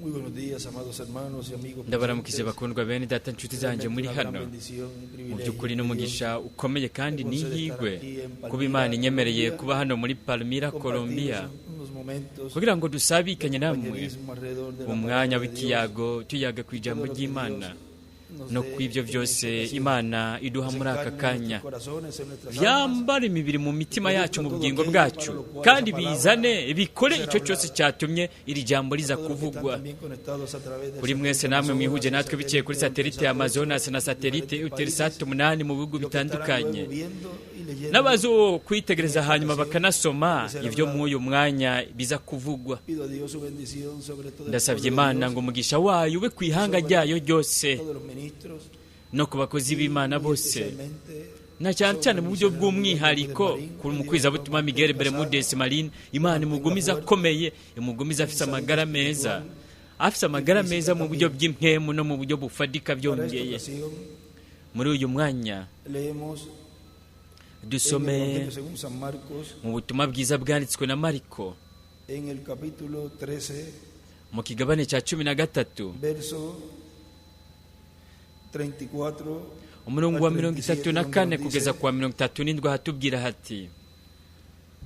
Muy buenos días, amados hermanos y amigos Ndabaramukije presentes. bakundwa bene data nshuti zanjye Realmente muri una gran hano. bendición y Mu privilegio by'ukuri de n'umugisha Dios ukomeye kandi me concede estar n'ihirwe aquí en kuba Palmira, Imana inyemereye Colombia, kuba hano muri Palmira, compartir Colombia, unos momentos kugira ngo de dusabikanye namwe compañerismo alrededor de la umwanya palabra de Dios w'ikiyago tuyaga ku y ijambo todo lo que ry'Imana Dios nos no dé ku ibyo en byose esta ocasión. Imana iduha Se muri aka encarne en kanya nuestros corazones, en nuestras almas, byambara imibiri mu mitima y yacu mu produzca todo bugingo aquello para bwacu lo cual kandi esa palabra bizane bikore será icyo cyose hablada. cyatumye iri jambo riza A todos los que están kuvugwa. también conectados a través del Kuri mwese satélite namwe mwihuje Amazonas, natwe biciye kuri satélite satelite ya Eutelsat 8 Amazonas na en satelite diferentes Eutelsat países, 8 mu bihugu y los que estarán bitandukanye luego viendo y leyendo n'abazo kwitegereza en esta hanyuma ocasión bakanasoma que será ibyo hablado. mw'uyu mwanya biza kuvugwa. Pido a Dios su bendición sobre todo el Ndasabye pueblo de Imana Dios, ngo umugisha wayo ube ku ihanga sobre ryayo ryose todos los ministros no ku bakozi y b'Imana muy bose especialmente na cyane sobre cyane el mu buryo misionero Miguel Bermúdez bw'umwihariko Marín, ku que Dios lo mukwizabutumwa Miguel mantenga Bermudez sano, Marín. lo Imana mantenga imugumize fuerte akomeye, imugumize en afise salud amagara meza, espiritual afise y amagara meza física mu buryo también. bw'impwemu no mu buryo bufadika Para esta byongeye. ocasión Muri uyu mwanya leemos en el dusome Evangelio según San Marcos, mu butumwa bwiza bwanditswe na Mariko en el capítulo 13, mu kigabane cya 13 verso 34 umurongo al wa mirongo itatu 37, na donde kane nos kugeza dice: ku wa 37 hatubwira hati: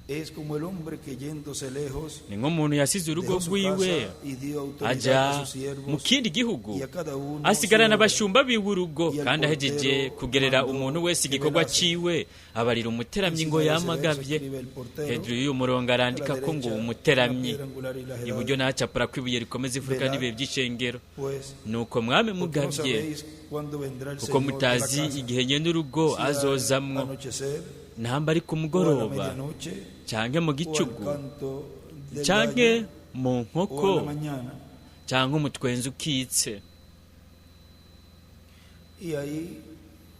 Es como el hombre que yéndose lejos ni nk'umuntu yasize urugo dejó su rwiwe casa y dio autoridad ajya a sus mu siervos kindi gihugu y a cada uno su asigarana obra. abashumba biwe urugo Y al kandi ahejeje portero kugerera mandó umuntu wese que igikorwa velase. ciwe abarira umuteramyi ngo Encima de ese verso yamagavye. escribe el portero, Hejuru y'uyu murongo a la arandika ko ngo derecha una umuteramyi, piedra angular y las iburyo edades. nacapura ko ibuye rikomeza imfuruka Velad, n'ibihe by'ishengero. pues, Nuko mwame porque no mugavye sabéis cuándo vendrá el kuko Señor de la mutazi casa, igihe nyene urugo si al azozamwo, anochecer, namba ari ku o a la mugoroba medianoche, canke mu o al gicugu canto del canke gallo, mu o a nkoko la mañana. canke umutwenzi ukitse. Y ahí,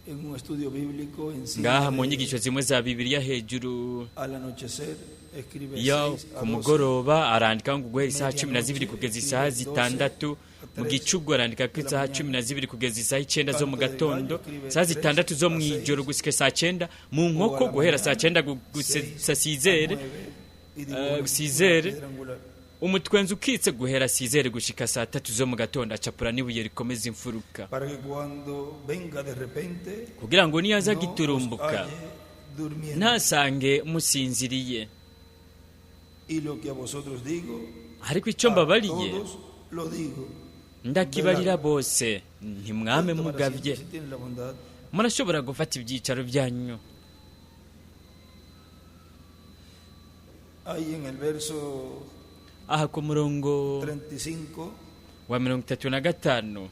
en un estudio bíblico, encima Ngaha mu de nyigisho zimwe za Bibiliya hejuru al anochecer, escribe iyo 6 a ku 12, mugoroba arandika ngo guhera isaha 12 medianoche, kugeza isaha escribe 12 6 a mu 3 gicugu arandika ko de la isaha mañana. 12 kugeza isaha 9 zo mu Canto del gallo, gatondo, escribe isaha 3 6 zo a mu ijoro 6 gushika saa 9 mu o a nkoko la guhera saa mañana, 9 6 gusa a sizere 9 y dibuja una sizere piedra angular. umutwenzi ukitse guhera sizere gushika saa 3 zo mu gatondo acapura n'ibuye rikomeza imfuruka Para que cuando venga de repente kugira ngo niyaza no os giturumbuka halle durmiendo. ntasange musinziriye. Y lo que a vosotros digo, Ariko icyo a mbabariye todos lo digo. ndakibarira Velad. bose ntimwame Pueden tomar asiento mugavye. si tienen la bondad. Murashobora gufata ibyicaro byanyu. Ahí en el verso Aha ku murongo 35 wa 35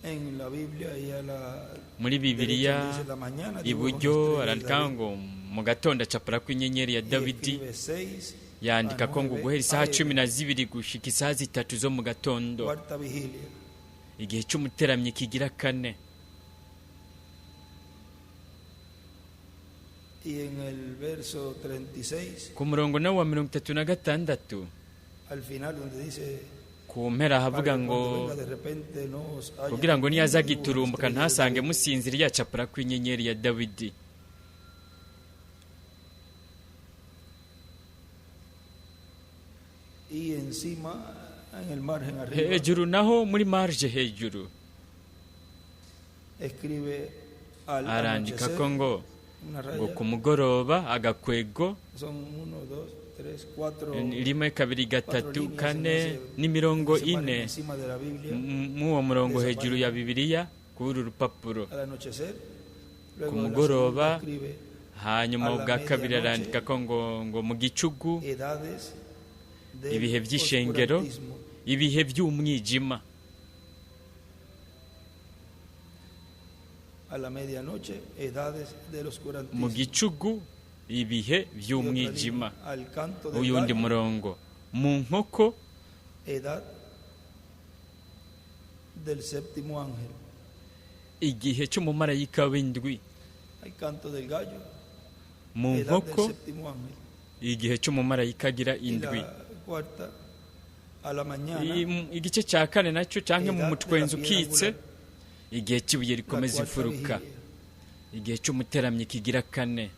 en la Biblia y a la muri derecha Bibiliya donde dice la mañana dibuja una iburyo estrella de arandika David ngo mu gatondo acapura ko inyenyeri ya y Dawidi escribe 6 a yandika ko ngo 9 guhera isaha AM, 12 gushika isaha 3 zo mu gatondo cuarta vigilia. igihe cy'umuteramyi kigira kane. Y en el verso 36 Ku murongo nawo wa 36 al final donde dice ku mpera para havuga que ngo cuando venga de repente no os halle kugira ngo niyaza durmiendo, dibuja una giturumbuka estrella de ntasange David. musinziriye acapura ko inyenyeri ya Dawidi. Y encima en el margen arriba Hejuru naho muri marge hejuru escribe al arandika anochecer ko ngo una ngo raya, ku mugoroba agakwego son 1, 2, 3, 4, rimwe kabiri cuatro gatatu líneas en kane ese, en n'imirongo ese margen ine encima de la Biblia mw'uwo murongo de esa hejuru ya página. Bibiliya kuri uru rupapuro Al anochecer, ku luego la segunda mugoroba escribe hanyuma a la ubwa kabiri medianoche arandika ko ngo ngo mu gicugu edades del ibihe by'ishengero oscurantismo. ibihe by'umwijima. A la medianoche edades del Mu oscurantismo. gicugu ibihe Y otra by'umwijima. línea, al canto del Uyundi gallo murongo mu nkoko edad del séptimo ángel. igihe cy'umumarayika w'indwi. Al canto del gallo Mu edad del nkoko séptimo ángel. igihe cy'umumarayika agira Y indwi. la cuarta a la mañana Igice cya kane nacyo canke mu edad de la mutwenzi piedra ukitse angular, igihe cy'ibuye la rikomeza cuarta imfuruka vigilia. igihe cy'umuteramyi kigira kane.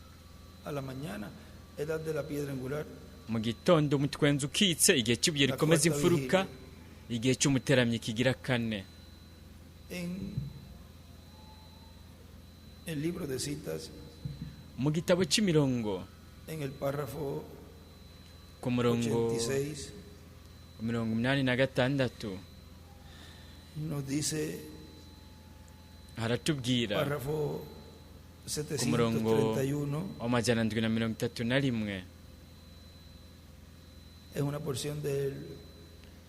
A la mañana edad de la piedra angular, Mu gitondo umutwenzi ukitse, igihe cy'ibuye La rikomeza cuarta imfuruka, vigilia. igihe cy'umuteramyi kigira kane. En el libro de citas, Mu gitabo cy'imirongo, en el párrafo ku murongo 86, 86, nos dice, haratubwira, párrafo ku murongo 731, wa 731, es una porción del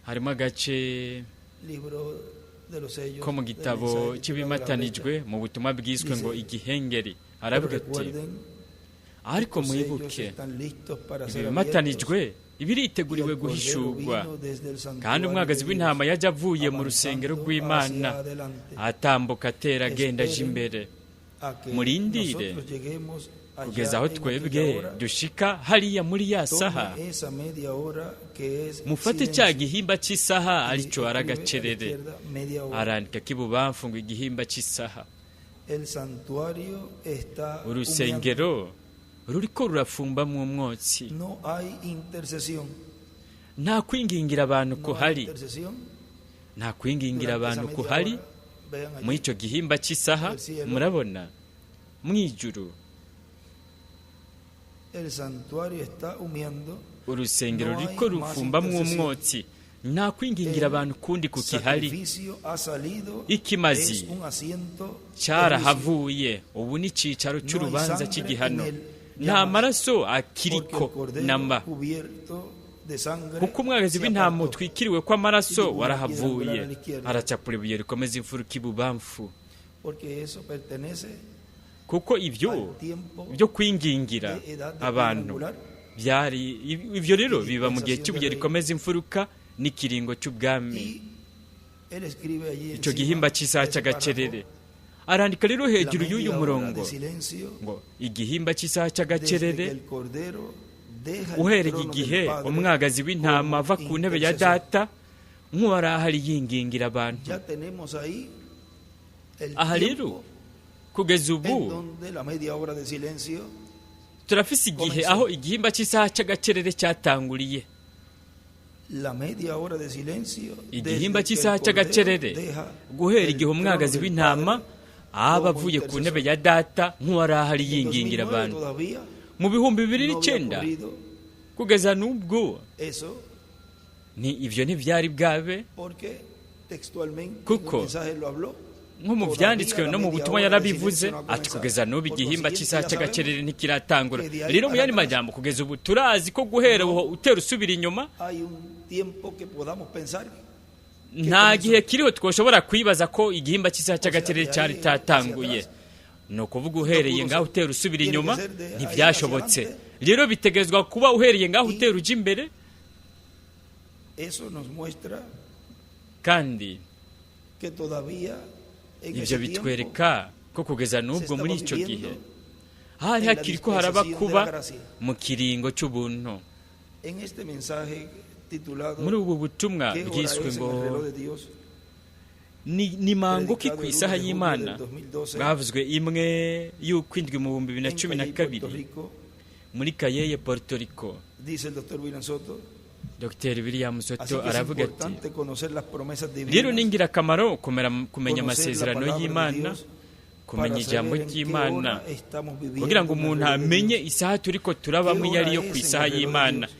harimo agace libro de los sellos, ko mu del gitabo mensaje titulado La cy'ibimatanijwe Brecha. mu butumwa bwiswe ngo Dice, igihengeri. Pero Aravuga ati: recuerden, ariko estos sellos mwibuke, están listos para ser ibimatanijwe abiertos, y ibiriteguriwe el Cordero guhishurwa, vino desde el kandi santuario umwagazi de Dios, w'intama yajya avuye mu rusengero avanzando rw'Imana, hacia adelante. atambuka atera agenda aje Esperen imbere. a que Murindire nosotros lleguemos allá kugeza aho en twebwe aquella hora. dushika hariya muri ya saha. Tome esa media hora que es Mufate cya silencio. gihimba cy'isaha, Y aricyo escribe ari a la agacerere. izquierda, media hora. Arandika k'ibubamfu ngo igihimba cy'isaha. El santuario está humeando. Urusengero ruriko rurafumbamwo umwotsi. No hay intercesión. Nta kwingingira abantu No hay kuhari. intercesión. Nta kwingingira Durante esa abantu media kuhari hora, vean allí. muri icyo gihimba cy'isaha. Murabona mu ijuru. El santuario está humeando. Urusengero No hay ruriko más rufumbamwo intercesión. umwotsi. Nta kwingingira El abantu kundi kukihari. sacrificio ha salido. Ikimazi Es un asiento de juicio. cyarahavuye, ubu ni icyicaro No hay cy'urubanza sangre cy'igihano. en el Nta llamas, maraso porque el akiriko cordero namba, cubierto de sangre kuko umwagazi se w'intama apartó. utwikiriwe kw'amaraso Y dibujó una piedra warahavuye. angular a la izquierda. Aracapura ibuye rikomeza imfuruka ibubamfu, Porque eso pertenece kuko ibyo al tiempo byo kwingingira de edad de piedra abantu angular byari ibyo rero y biba mu gihe dispensación cy'ibuye de reino. rikomeza imfuruka n'ikiringo cy'ubwami. Y él escribe allí Icyo encima gihimba cy'isaha de ese cy'agacerere, párrafo, arandika rero la hejuru y'uyu media hora murongo de silencio ngo igihimba cy'isaha desde cy'agacerere, que el cordero deja el uhereye trono del igihe Padre umwagazi w'intama como ava ku ntebe ya intercesor. data nk'uwari ahari yingingira abantu. Ya tenemos ahí el Aha rero, tiempo kugeza ubu, en donde la media hora de silencio turafise igihe comenzó. aho igihimba cy'isaha cy'agacerere cyatanguriye. La media hora de silencio Igihimba desde que el cy'isaha cordero cy'agacerere, deja guhera el igihe trono umwagazi del w'intama Padre aba como avuye ku ntebe intercesor. ya data nk'uwari ahari En yingingira 2009 abantu. todavía Mu bihumbi bibiri no había n'icyenda, ocurrido kugeza n'ubwo, eso, ni ibyo ntibyari bwabe, porque textualmente en kuko un mensaje lo habló. nko mu Todavía byanditswe la no mu media butumwa hora de yarabivuze silencio no ha ati comenzado. kugeza n'ubu Por igihimba consiguiente, cy'isaha ya cy'agacerere sabemos ntikiratangura. que de ahí Rero mu para yandi atrás majambo, kugeza ubu turazi ko guhera ubu utera usubira inyuma, hay un tiempo que podamos pensar que nta comenzó. gihe kiriho twoshobora kwibaza ko igihimba cy'isaha O sea, cy'agacerere de cyari ahí hacia cyatanguye. atrás Ni ukuvuga no uhereye pudo ngaho ser. utera usubira Tiene que inyuma ser de ahí hacia ntibyashobotse. adelante Rero bitegezwa kuba uhereye ngaho y utera uja imbere. eso nos muestra Kandi que todavía en ibyo ese tiempo bitwereka ko kugeza se n'ubwo muri estaba icyo gihe viviendo hari en la hakiri ko haraba dispensación de kuba la gracia. mu kiringo cy'ubuntu. En este mensaje Muri titulado ubu butumwa ¿Qué hora bwiswe es en ngo el reloj de Dios?, ni mango ki predicado ku el 1 isaha de julio y'Imana, del 2012 bwavuzwe imwe y'ukwindwi mu bihumbi bibiri na en cumi na Cayey, Puerto kabiri Rico, muri Kayeye, Puerto Rico, dice el doctor William Soto: Dr William Así Soto que es aravuga ati: importante conocer las promesas rero ni divinas, ingirakamaro kumenya conocer la amasezerano palabra de y'Imana, Dios, kumenya para ijambo saber en qué ry'Imana, hora estamos kugira viviendo ngo en el umuntu reloj de amenye Dios. isaha turiko ¿Qué turabamo iyo hora ariyo ku es en isaha el reloj de y'Imana. Dios?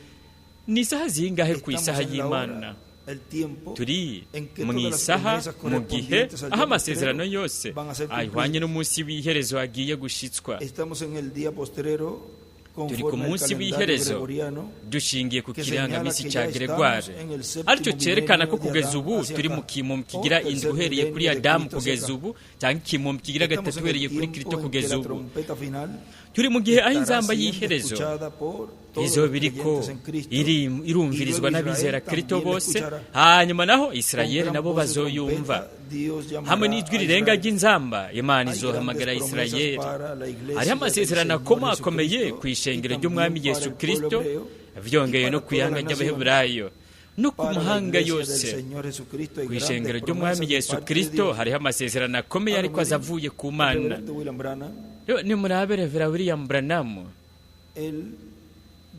Ni isaha zingahe ku Estamos isaha en la y'Imana? hora, el tiempo Turi en que mu todas las isaha, promesas mu gihe correspondientes al aho día amasezerano postrero yose van a ser ahwanye cumplidas. n'umunsi w'iherezo agiye gushitswa. Estamos en el día postrero Turi ku conforme al munsi calendario w'iherezo gregoriano dushingiye ku que señala kirangamisi que cya ya estamos Gregoire, en el aricyo séptimo cyerekana ko milenio de kugeza Adán ubu hacia turi mu acá, kimombo o kigira indwi tercer uhereye kuri milenio de Adamu Cristo hacia kugeza acá. ubu, cyangwa ikimombo kigira Estamos gatatu en el uhereye kuri tiempo Kristo en que kugeza la ubu. trompeta final Turi mu gihe aho estará inzamba siendo y'iherezo escuchada por todos izoba los iriko creyentes en Cristo, iri- y irumvirizwa luego Israel n'abizera Kristo también la bose, escuchará. hanyuma naho Con Isirayeli gran nabo voz de bazoyumva. trompeta, Dios Hamwe llamará n'ijwi a rirenga Israel. ry'inzamba, Imana Hay izohamagara grandes promesas Isirayeli. para la Hariho iglesia del amasezerano Señor akomakomeye Jesucristo ku y ishengero también ry'Umwami para Yesu el pueblo Kristo, hebreo y vyongeye no para ku todas ihanga las naciones. ry'Abaheburayo no ku Para la mahanga iglesia del yose. Señor Jesucristo hay Ku grandes ishengero ry'Umwami promesas de Yesu parte de Kristo Dios. hariho amasezerano akomeye, Ahora ariko aza miren, avuye ku el Mana. reverendo William Branham, Rero nimurabe Revera William Branham, él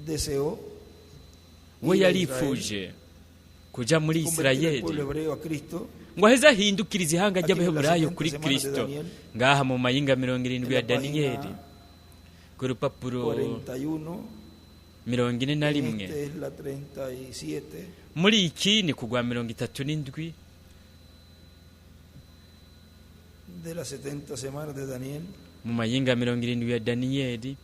deseó We Ir a yarifuje kuja muri Convertir al Isirayeli pueblo hebreo a Cristo ngo aheze ahindukirize ihanga Aquí en ry'abaheburayo las kuri 70 Kristo. semanas de Daniel, Ngaha mu mayinga 70 en ya la Daniyeli, página ku rupapuro 41, 41, esta es la 37, muri iki ni kugwa 37 de las 70 semanas de Daniel, mu mayinga 70 ya Daniyeli,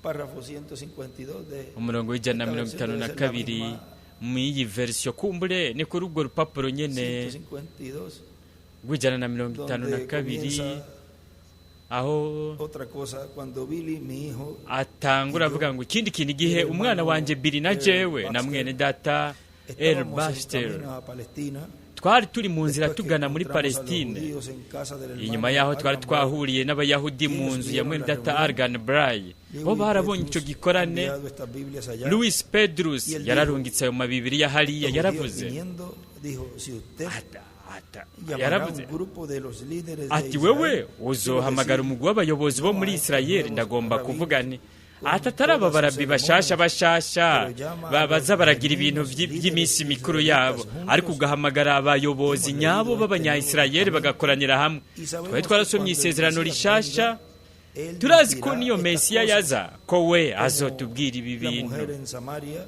párrafo 152 de umurongo w'ijana na mirongo itanu na kabiri mu iyi verisiyo. Kumbure ni kuri urwo rupapuro nyene 152, rw'ijana na mirongo itanu na donde kabiri, comienza aho otra cosa, cuando Billy, mi hijo, atangura avuga ngo ikindi kintu, igihe umwana wanjye Billy na jewe na mwene data El estábamos en Baxter camino a Palestina, twari turi mu nzira después que tugana muri encontramos a los Palestine, judíos en casa del hermano inyuma yaho twari Argan Bray, twahuriye n'abayahudi mu nzu ya mwene data Argan Bray, bo Lewis barabonye icyo Petrus gikorane. enviado estas Biblias allá. Louis Pedrus Y él dijo, yararungitse ayo mabibiriya hariya. Los judíos Yaravuze viniendo, dijo, si usted llamará a yaravuze un grupo de los líderes de ati Israel, wewe quiero uzohamagara decir, umugwi w'abayobozi bo muri no a estos Isirayeli, nuevos ndagomba rabinos kuvuga nti con ati atari aba todas sus barabi bashasha ceremonias, bashasha pero llama a baza los baragira ibintu genuinos líderes by'iminsi mikuru yabo, israelitas juntos. ariko ugahamagara abayobozi Hemos nyabo leído este nuevo b'abanyayisirayeli testamento bagakoranira hamwe. y sabemos Twari que twarasomye cuando el isezerano Mesías rishasha, venga, él nos turazi ko dirá niyo estas Mesiya cosas. yaza ko we Como azotubwira ibi la bintu. mujer en Samaria,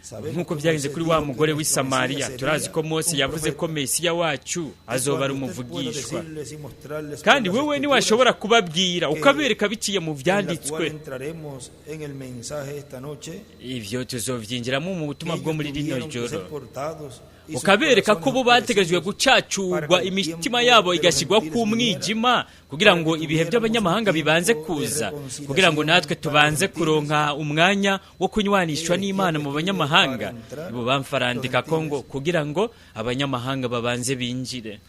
sabemos Nk'uko que byagenze Moisés kuri wa dijo que mugore w'i nuestro Samariya, Mesías turazi sería ko Mose un yavuze ko profeta. Mesiya wacu Y azoba ari cuando usted pueda umuvugishwa. decirles y mostrarles por Kandi las wewe escrituras niwashobora kubabwira que ukabereka biciye mu en la cual vyanditswe, entraremos en el mensaje esta noche, ivyo tuzovyinjiramo mu que butumwa bwo ellos muri rino tuvieron que ser joro, cortados y sus ukabereka ko corazones bo bategerejwe oscurecidos para gucacurwa, que el imitima tiempo yabo de los igashyirwa gentiles ku viniera, mwijima, kugira para ngo que ibihe tuviéramos un by'abanyamahanga bibanze tiempo de kuza, kugira ngo natwe reconciliación para los tubanze gentiles. kuronka umwanya wo kunywanishwa Ellos n'Imana mu decía que escribe banyamahanga. para entrar Ibubamfu los arandika ko ngo gentiles kugira ngo abanyamahanga babanze binjire.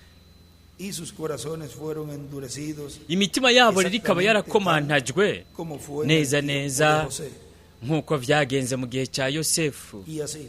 y sus corazones fueron endurecidos Imitima yabo rero ikaba exactamente tal yarakomantajwe como fue en el neza tiempo de neza José. nk'uko vyagenze mu gihe cya Yosefu Y así.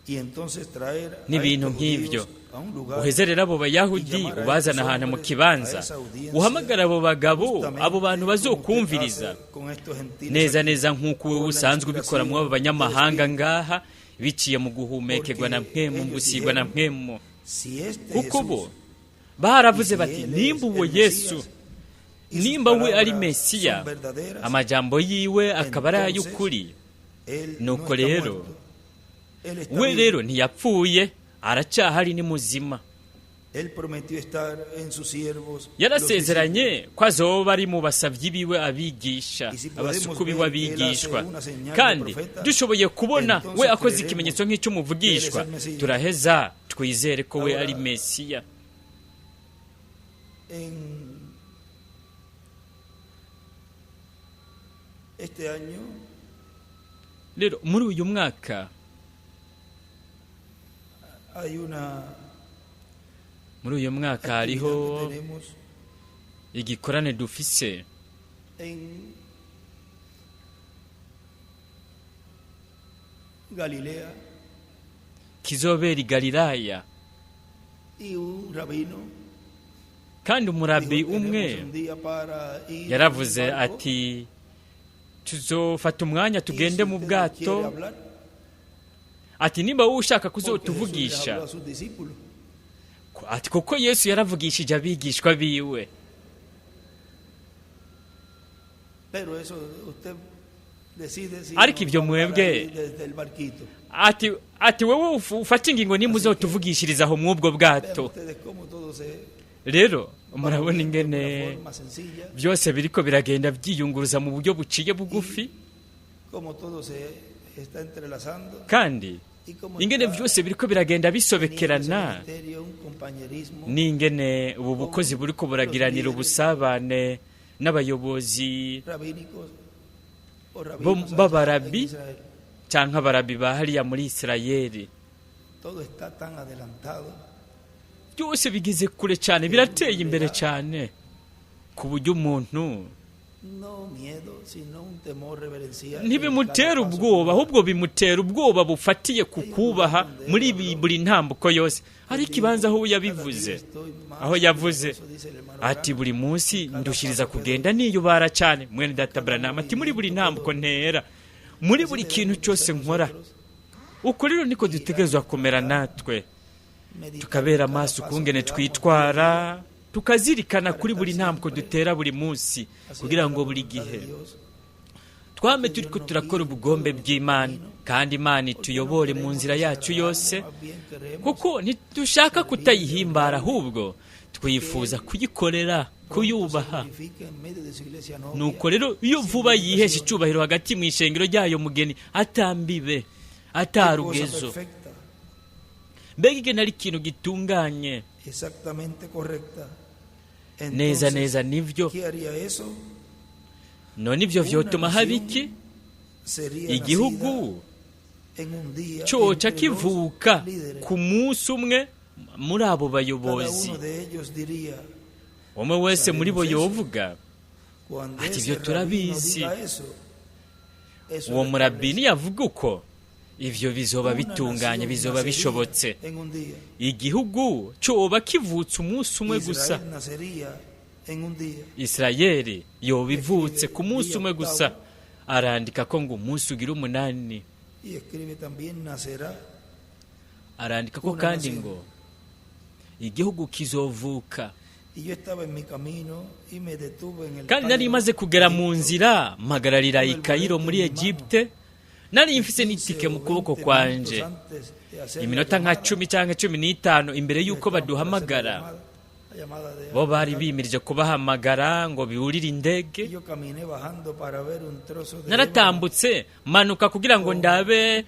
Y entonces traer a n'ibintu estos nk'ivyo. judíos a un lugar Uheze rero abo y bayahudi llamar a ubazana estos ahantu mu hombres, a kibanza, esa audiencia, uhamagara abo bagabo, abo bantu justamente como usted bazokumviriza hace con estos gentiles neza aquí, neza nk'uko wewe con la usanzwe ubikora muri abo inspiración del banyamahanga Espíritu, ngaha, biciye mu guhumekerwa na porque mpwemu, ellos gusigwa na dijeron, mpwemu. si este Kuko bo Jesús, y baravuze si bati él es nimba uwo el Yesu, Mesías, y sus nimba we ari palabras Mesiya, son verdaderas, amajambo yiwe akaba ari entonces ay'ukuri, él no nuko está rero muerto, él está we vivo. rero ntiyapfuye, aracyahari, ni muzima. Él prometió estar en sus siervos, los discípulos. Yarasezeranye ko azoba ari mu basavyi biwe abigisha, Y si podemos abasuku biwe ver que él hace abigishwa. una señal de Kandi profeta, dushoboye kubona we entonces akoze creeremos ikimenyetso que él es nk'icy'umuvugishwa, el Mesías. turaheza twizere ko we ari Ahora, Mesiya. en este año Rero muri uyu mwaka, hay una muri uyu mwaka hariho actividad que tenemos igikorane dufise en Galilea kizobera i Galilaya. y un rabino Kandi umurabi dijo, umwe tenemos un día para ir en yaravuze barco ati tuzofata umwanya y tugende si mu usted no bwato. quiere hablar, Ati nimba wowe ushaka porque Jesús les kuzotuvugisha, habló a sus discípulos, ati kuko Yesu yaravugishije abigishwa biwe. pero eso usted decide si Ariko nos ibyo va a hablar mwebwe ahí desde el barquito. ati wewe ufate ingingo nimba Así que uzotuvugishiriza aho mw'ubwo vean bwato. ustedes cómo todo se Rero va murabona moviendo de una ingene forma sencilla byose biriko biragenda byiyunguruza mu buryo buciye bugufi, y cómo todo se está entrelazando kandi y cómo ingene está byose biriko biragenda teniendo ese bisobekerana, ministerio un compañerismo n'ingene ubu bukozi con buriko los buragiranira líderes ubusabane n'abayobozi rabínicos o bo rabinos allá en b'abarabi Israel. canke abarabi ba hariya muri Isirayeli. Todo está tan adelantado Byose bigeze kure cyane, que uno birateye le imbere da cyane, ku buryo umuntu no miedo, sino un temor reverencial en cada ntibimutera paso que ubwoba, uno da. ahubwo bimutera ubwoba bufatiye ku Hay un lugar kubaha donde él muri habló buri ntambuko yose. Hari él dijo, ikibanza aho cada día yabivuze, estoy aho más yavuze cuidadoso, dice el hermano ati Branham, buri munsi cada ndushiriza paso que kugenda doy, niyubara cyane. Mwene data cada Branham ati muri buri movimiento que ntambuko doy. ntera, muri Así buri kintu debemos de cyose ser nkora, nosotros. Uko rero niko dutegerezwa kumera natwe, Meditar tukabera cada amaso paso ukungene que damos twitwara, tukazirikana kuri buri ntambwe dutera buri munsi, haciendo kugira la ngo buri voluntad de gihe Dios. twame turiko turakora ubugombe bw'Imana, kandi Imana ituyobore mu nzira yacu yose, Más bien queremos kuko ntidushaka kutayihimbara, ahubwo twifuza kuyikorera, kuyubaha. glorifique en medio de su iglesia novia. Nuko rero iyo vuba yihesha icubahiro hagati mu ishengero ryayo mugeni, atambibe, Qué cosa atarugezo. perfecta, Mbega igena ari ikintu gitunganye exactamente correcta. neza Entonces, neza, nivyo. ¿qué haría eso? None ivyo vyotuma haba iki? Sería Igihugu nacida en un día coca entre los kivuka líderes. ku munsi umwe muri abo Cada bayobozi. uno de ellos diría, Umwe wese muri bo yovuga cuando ati ese ibyo rabino turabizi. diga eso, eso Uwo lo murabini establece. yavuga uko, ivyo bizoba Una bitunganye, nación bizoba nacería bishobotse. en un día. Igihugu coba kivutse umunsi umwe gusa. Israel nacería en un día. Isirayeli yoba ivutse ku munsi umwe gusa. Arandika ko ngo umunsi ugira umunani. Y escribe también nacerá Arandika ko Una kandi nación. ngo igihugu kizovuka. Y yo estaba en mi camino y me detuve en el Kandi nari Cairo, maze kugera mu Egipto, nzira, mpagararira i con el Kayiro boleto muri en mi mano. Egypte. Nari mfise 15 n'itike o mu kuboko 20 kwanje, minutos antes de hacer la iminota nka llamada, 10 cyangwa 15 imbere ellos y'uko estaban por hacer la baduhamagara. llamada, la llamada de Bo bari Al-Qaeda. bimirije kubahamagara ngo biwurire indege. Y yo caminé bajando para ver un trozo de ébano Naratambutse manuka kugira ngo ndabe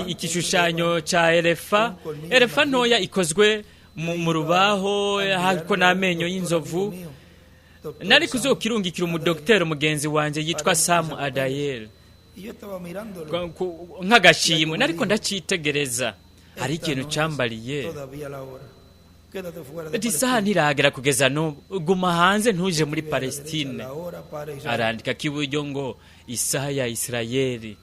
igishushanyo ca elefa, elefa ntoya ikozwe mu rubaho, hariko n'amenyo y'inzovu. Nari kuzokirungikira umudokiteri mugenzi wanje yitwa Sam Adayel Y yo estaba mirándolo. nk'agashimwe. Nariko ndacitegereza, hari Esta ikintu no es cambariye todavía la hora. Quédate fuera de ati isaha Palestina. ntiragera kugeza n'ubu, guma hanze ntuje muri Escribe a la derecha, Palestine. la hora para Israel. Arandika k'iburyo ngo isaha ya Isirayeli.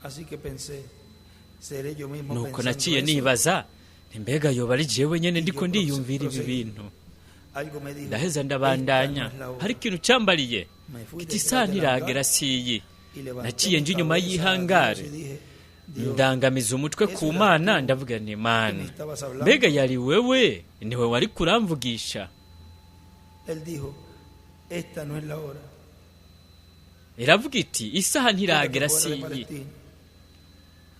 Así que pensé, seré yo mismo Nuko pensando naciye eso. nibaza nti mbega yoba ari jewe nyene ndiko ndiyumvira ibi bintu. Algo me dijo, Ndaheza "Esta ndabandanya, no es la hora." hari ikintu cambariye Me fui kiti detrás isaha del ntiragera hangar siyi. y levanté Naciye mi nje inyuma cabeza a Dios y'ihangare, y dije, Dios, ndangamiza umutwe ku Mana, ndavuga nti ¿qué me Mana, estabas hablando? mbega yari wewe, niwe wari kuramvugisha? Él dijo, esta no es la hora. Iravuga iti isaha Quédate ntiragera fuera de siyi, Palestina.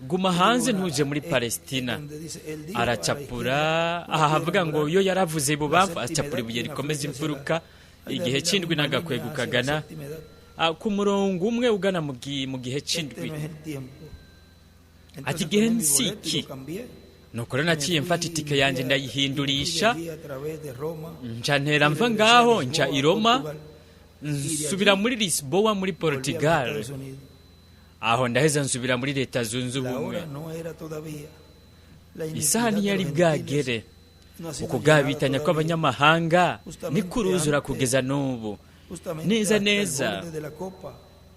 guma hanze ntuje muri Palestina. Donde dice, él dijo a la Aracapura izquierda, aha havuga ngo una iyo yaravuze ibubamfu, la séptima acapura edad ibuye y una rikomeza flecha hacia la- imfuruka Ahí igihe termina c'indwi una n'agakwego línea hacia la kagana séptima edad. ku murongo umwe ugana mu gihe Este c'indwi. no es el tiempo. Ati Entonces igihe tomé mi boleto y nsiki. lo cambié. Nuko rero Me naciye fui mfata y itike me yanjye fui a- y me fui de ndayihindurisha, allí a través de Roma nca ntera y mva regresé a ngaho nca Lisboa, i Roma, Portugal. Y de nsubira allí muri Lisboa muri volví a los Portugal. Estados Unidos. Aho ndaheza nsubira muri Leta Zunze La Ubumwe. hora no era todavía. La Isaha iniquidad de ntiyari los gentiles bwagere, no ha sido llenada ukugabitanya todavía. kw'abanyamahanga Justamente nikuruzura antes, kugeza n'ubu, justamente neza hasta el neza borde de la copa.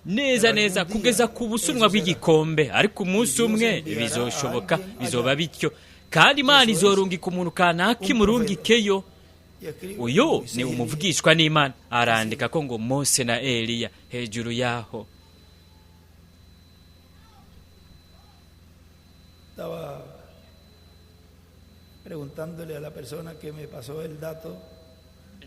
neza Pero neza algún kugeza día ku busunwa eso será. bw'igikombe. Ariko umunsi Y Dios umwe enviará a bizoshoboka, alguien bizoba allá. bityo, kandi Imana Eso es izorungika umuntu kanaka un imurungikeyo. Y escribe Uyu Moisés ni y Elías. umuvugishwa n'Imana. Arandika ko ngo Mose na Eliya hejuru yaho. Estaba preguntándole a la persona que me pasó el dato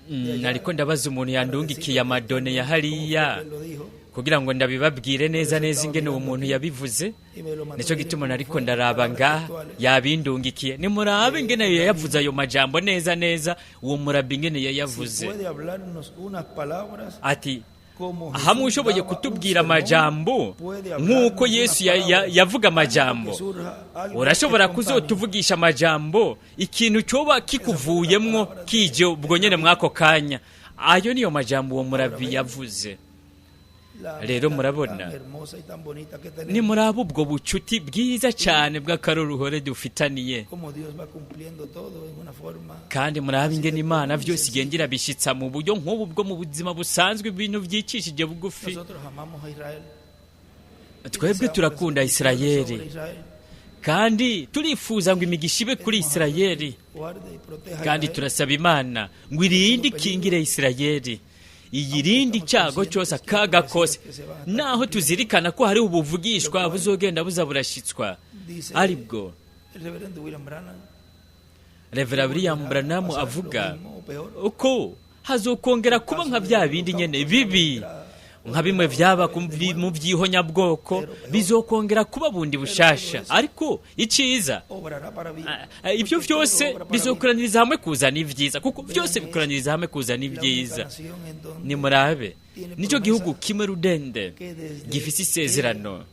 de allá Nariko ndabaza umuntu para yandungikiye decirlo amadone ya textualmente cómo fue que hariya él lo dijo kugira ngo ndabibabwire Por neza eso neza estaba ingene uwo mirando muntu aquí yabivuze. y me lo mandó. Nicyo Miren gituma cómo nariko fue, ndaraba palabras ngaha textuales yabindungikiye. Nimurabe de ingene el yayavuze rabino. ayo majambo neza neza, uwo murabi ingene Si yayavuze. puede hablarnos unas palabras Ati como hamwe Jesús ushoboye daba un kutubwira sermón, amajambo puede nk'uko hablarnos unas Yesu palabras yavuga algo que amajambo, surja algo urashobora espontáneo. kuzotuvugisha amajambo ikintu cyoba Esas fueron las kikuvuyemwo palabras kije ubwo del nyene rabino. mw'ako kanya. Ayo niyo majambo uwo Ahora murabi ven yavuze. la Rero amistad tan murabona, hermosa y tan bonita que tenemos nimuraba ubwo bucuti bwiza y cyane bw'akaroruhore dufitaniye, cómo Dios va cumpliendo todo en una forma kandi murabe así ingene de Imana común y vyose igenda sencilla. irabishitsa mu buryo nk'ubu bwo mu buzima busanzwe, ibintu vyicishije bugufi. Nosotros amamos a Israel y Twebwe deseamos las turakunda bendiciones Isirayeli sobre Israel. kandi turifuza ngo imigisha ibe kuri Pedimos a Dios Isirayeli, que guarde y proteja a kandi Israel turasaba Imana ngo de irinde todo ikingire peligro Isirayeli iyirinde icyago cyose, akaga kose, naho tuzirikana ko hari ubuvugishwa buzogenda buza burashyitswa, aribwo El reverendo William Branham Revera William Branham avuga uko hazokongera kuba nka bya bindi nyene bibi, nka bimwe vyaba mu byihonyabwoko, bizokongera kuba bundi bushasha. Ariko iciza, obrará para bien. Ibyo byose Obra para bien. bizokoraniriza hamwe kuzana ibyiza, kuko byose bikoraniriza hamwe kuzana La única ibyiza. nación en donde Nimurabe, nicyo gihugu kimwe rudende gifise isezerano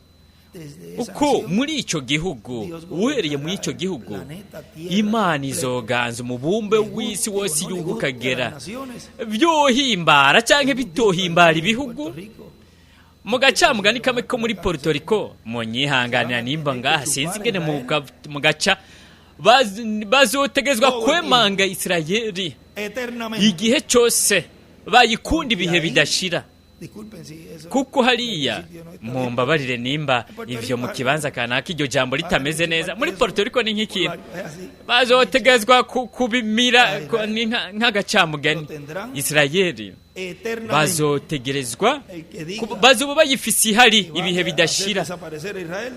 desde esa uko nación muri icyo gihugu, Dios uhereye muri icyo gobernará el gihugu, planeta Tierra Imana completo. izoganza umubumbe Le guste w'isi o wose no le yuko guste a las ukagera, naciones, byohimbara cyangwa un dicho bitohimbara allí en ibihugu. Puerto Rico, Mu gacamugani kamwe ko muri Puerto Rico, munyihanganira nimba ngaha sinzi ingene mu gaca, bazotegezwa kwemanga Isirayeli eternamente. igihe cyose, bayikunda ibihe bidashira. Disculpen si eso Kuko hariya, sitio no está bien. mumbabarire nimba ivyo mu kibanza kanaka iryo jambo ritameze neza, muri Puerto Rico ni nk'ikintu Es así. bazotegezwa kubimira ni nk'agacamugani. Isirayeli Eternamente. bazotegerezwa El que diga bazoba bayifise ihari que va ibihe a hacer bidashira. desaparecer a Israel,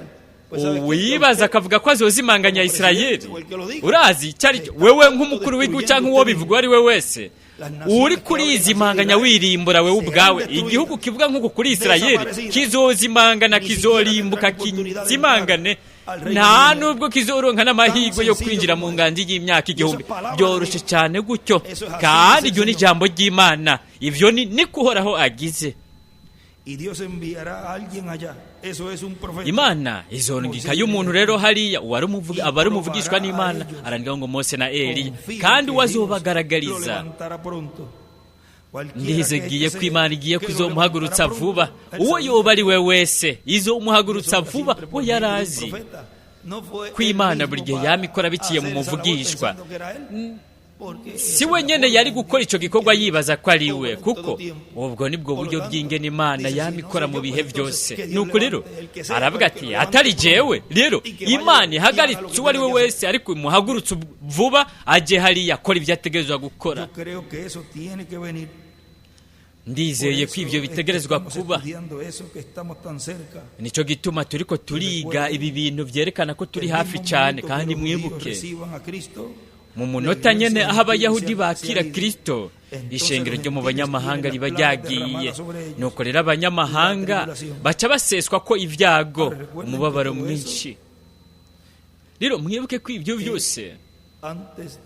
pues sabe que Uwibaza usted, akavuga ko azozimanganya Isirayeli, o el que lo diga, urazi icyo ari cyo, wewe nk'umukuru w'igihugu cyangwa uwo bivuga uwo ari we wese, uri kurizimanganya wirimbura wewe ubwawe. Igihugu kivuga nk'uko kuri Isirayeli kizozimangana, kizorimbuka, kizimangane, nta nubwo kizoronka n'amahirwe yo kwinjira mu nganji y'imyaka 1000. Byoroshe cyane gutyo, kandi iryo ni ijambo ry'Imana. Ivyo ni niko Uhoraho agize. Y Dios enviará a alguien allá. Eso es un profeta. Imana izorungika y'umuntu rero hariya, uwari aba ari umuvugishwa n'Imana. Arandika ngo Mose na Eliya, Confío kandi que we Dios lo azobagaragariza. levantará pronto. Cualquiera que Ndizegiye este ko Imana igiye sea, que lo kuzomuhagurutsa levantará vuba, pronto. Él uwo sabía yoba ari we wese, izomuhagurutsa que vuba. siempre por We medio de un yarazi profeta. No fue ko él Imana mismo buri gihe para yama ikora biciye mu hacer esa labor muvugishwa. pensando que era él, porque Si esa we es la nyene forma yari en gukora ico que gikorwa Dios yibaza ko ari we, obra en kuko todo tiempo. ubwo nibwo Por lo buryo tanto, bw'ingene Imana dice, si yama no ikora soy mu yo, bihe pues entonces byose. que Dios Nuko rero levante el que sea, aravuga el que ati, levante atari pronto, jewe rero, y que vaya Imana y haga lo ihagaritse que uwo ari we tenga que hacer. wese, ariko imuhagurutse vuba, aje hariya akora ibyo ategerezwa gukora. Yo creo que eso tiene que venir. Por Ndizeye ko eso ivyo es que bitegerezwa estamos kuba. estudiando eso, que estamos tan cerca. Nicyo gituma turiko turiga ibi bintu vyerekana ko turi El hafi mismo cyane. momento que Kandi los judíos mwibuke, reciban a Cristo, mu la munota iglesia nyene aho gentil Abayahudi se bakira ha ido. Kristo, Entonces ishengero los ryo mu gentiles banyamahanga tienen riba las plagas ryagiye. derramadas sobre ellos. Nuko rero abanyamahanga La tribulación. baca baseswa ko ibyago, Ahora, recuerden umubabaro que todo mwinshi. Rero mwibuke ko ibyo byose Antes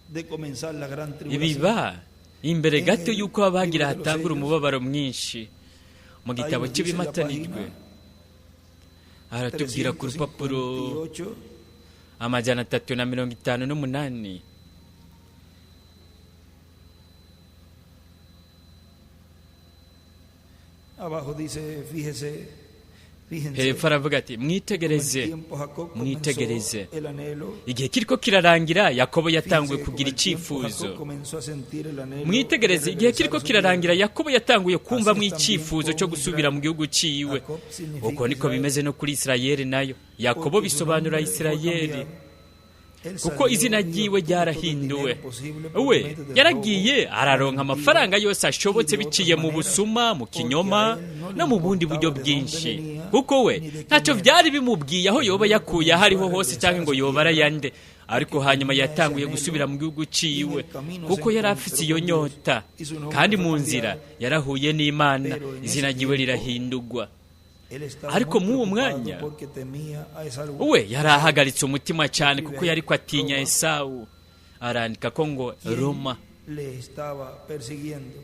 de comenzar la gran tribulación. biba imbere gato En el y'uko abagira libro de los hatangura sellos, umubabaro mwinshi. Mu ahí gitabo nos dice la cy'ibimatanijwe página aratubwira ku rupapuro 358, 358. Abajo dice, fíjese, fíjense. Hepfo aravuga ati, Con el mwitegereze, tiempo Jacob comenzó mwitegereze. el anhelo. Igihe kiriko kirarangira, Yakobo yatanguye Fíjense, con kugira el tiempo Jacob icyifuzo. comenzó a sentir el anhelo de Mwitegereze, igihe regresar a kiriko su kirarangira, tierra. Yakobo yatanguye kumvamwo Así también icyifuzo con cyo gusubira Israel. mu gihugu ciwe. Jacob significa Uko niko Israel. bimeze no kuri Isirayeli nayo. Yakobo Porque su bisobanura nombre fue Isirayeli, cambiado. Él kuko salió izina y ryiwe obtuvo todo el ryarahinduwe. dinero posible por We medio del yaragiye robo, araronka la amafaranga mentira yose ashobotse y de biciye otras mu maneras, busuma, mu porque a kinyoma él no le no mu bundi buryo importaba de dónde bwinshi, venía kuko we ni de quién ntacyo era. byari bimubwiye aho yoba Luego yakuye aho comenzó ariho a hose regresar cyangwa a ngo su yoba tierra arayande. Ariko porque hanyuma tenía ese yatanguye anhelo gusubira mu gihugu y en ciwe, el camino se kuko yari afise encontró iyo con Dios nyota, y su nombre kandi fue mu nzira cambiado. yarahuye n'Imana, Pero en izina ese ryiwe tiempo rirahindurwa. él estaba Ariko muy mw'uwo preocupado mwanya porque temía a Esaú. we yari ahagaritse umutima cyane, kuko Escribe yari ko atinya Roma, Esawu. Arandika ko ngo quien Roma, le estaba persiguiendo.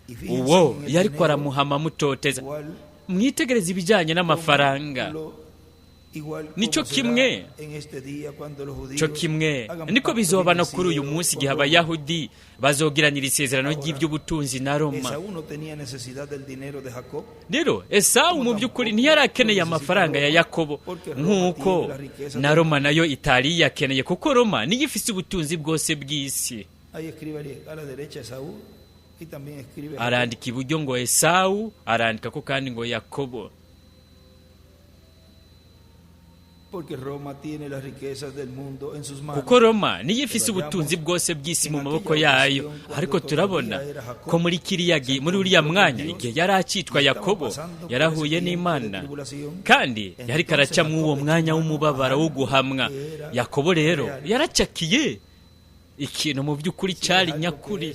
Y fíjense uwo en el yariko dinero, aramuhama amutoteza. igual Mwitegereze ibijyanye como n'amafaranga, lo igual nico como será kimwe, en este día cuando los co judíos kimwe hagan niko pacto bizoba no kuri uyu financiero munsi con igihe Roma. Abayahudi bazogiranira isezerano Ahora, ry'iby'ubutunzi na Roma. Esaú no tenía necesidad del dinero de Jacob, Rero Esawu como mu by'ukuri tampoco lo ntiyari akeneye necesita amafaranga ya Roma, Yakobo, porque Roma nk'uko tiene la riqueza na del Roma nayo itari iyakeneye, kuko Roma niyo ifise ubutunzi bwose bw'isi. Ahí escribe a la derecha Esaú y también escribe Jacob. Arandika iburyo ngo Esawu, arandika ko kandi ngo Yakobo. Kuko Roma niyo ifise ubutunzi bwose bw'isi mu maboko yayo. Ariko turabona ko muri kiriya muri uriya mwanya, igihe yari akitwa Yakobo, yarahuye n'Imana, kandi yari karaca mw'uwo mwanya w'umubabaro wo guhamwa. Yakobo rero yaracakiye ikintu mu by'ukuri cyari nyakuri.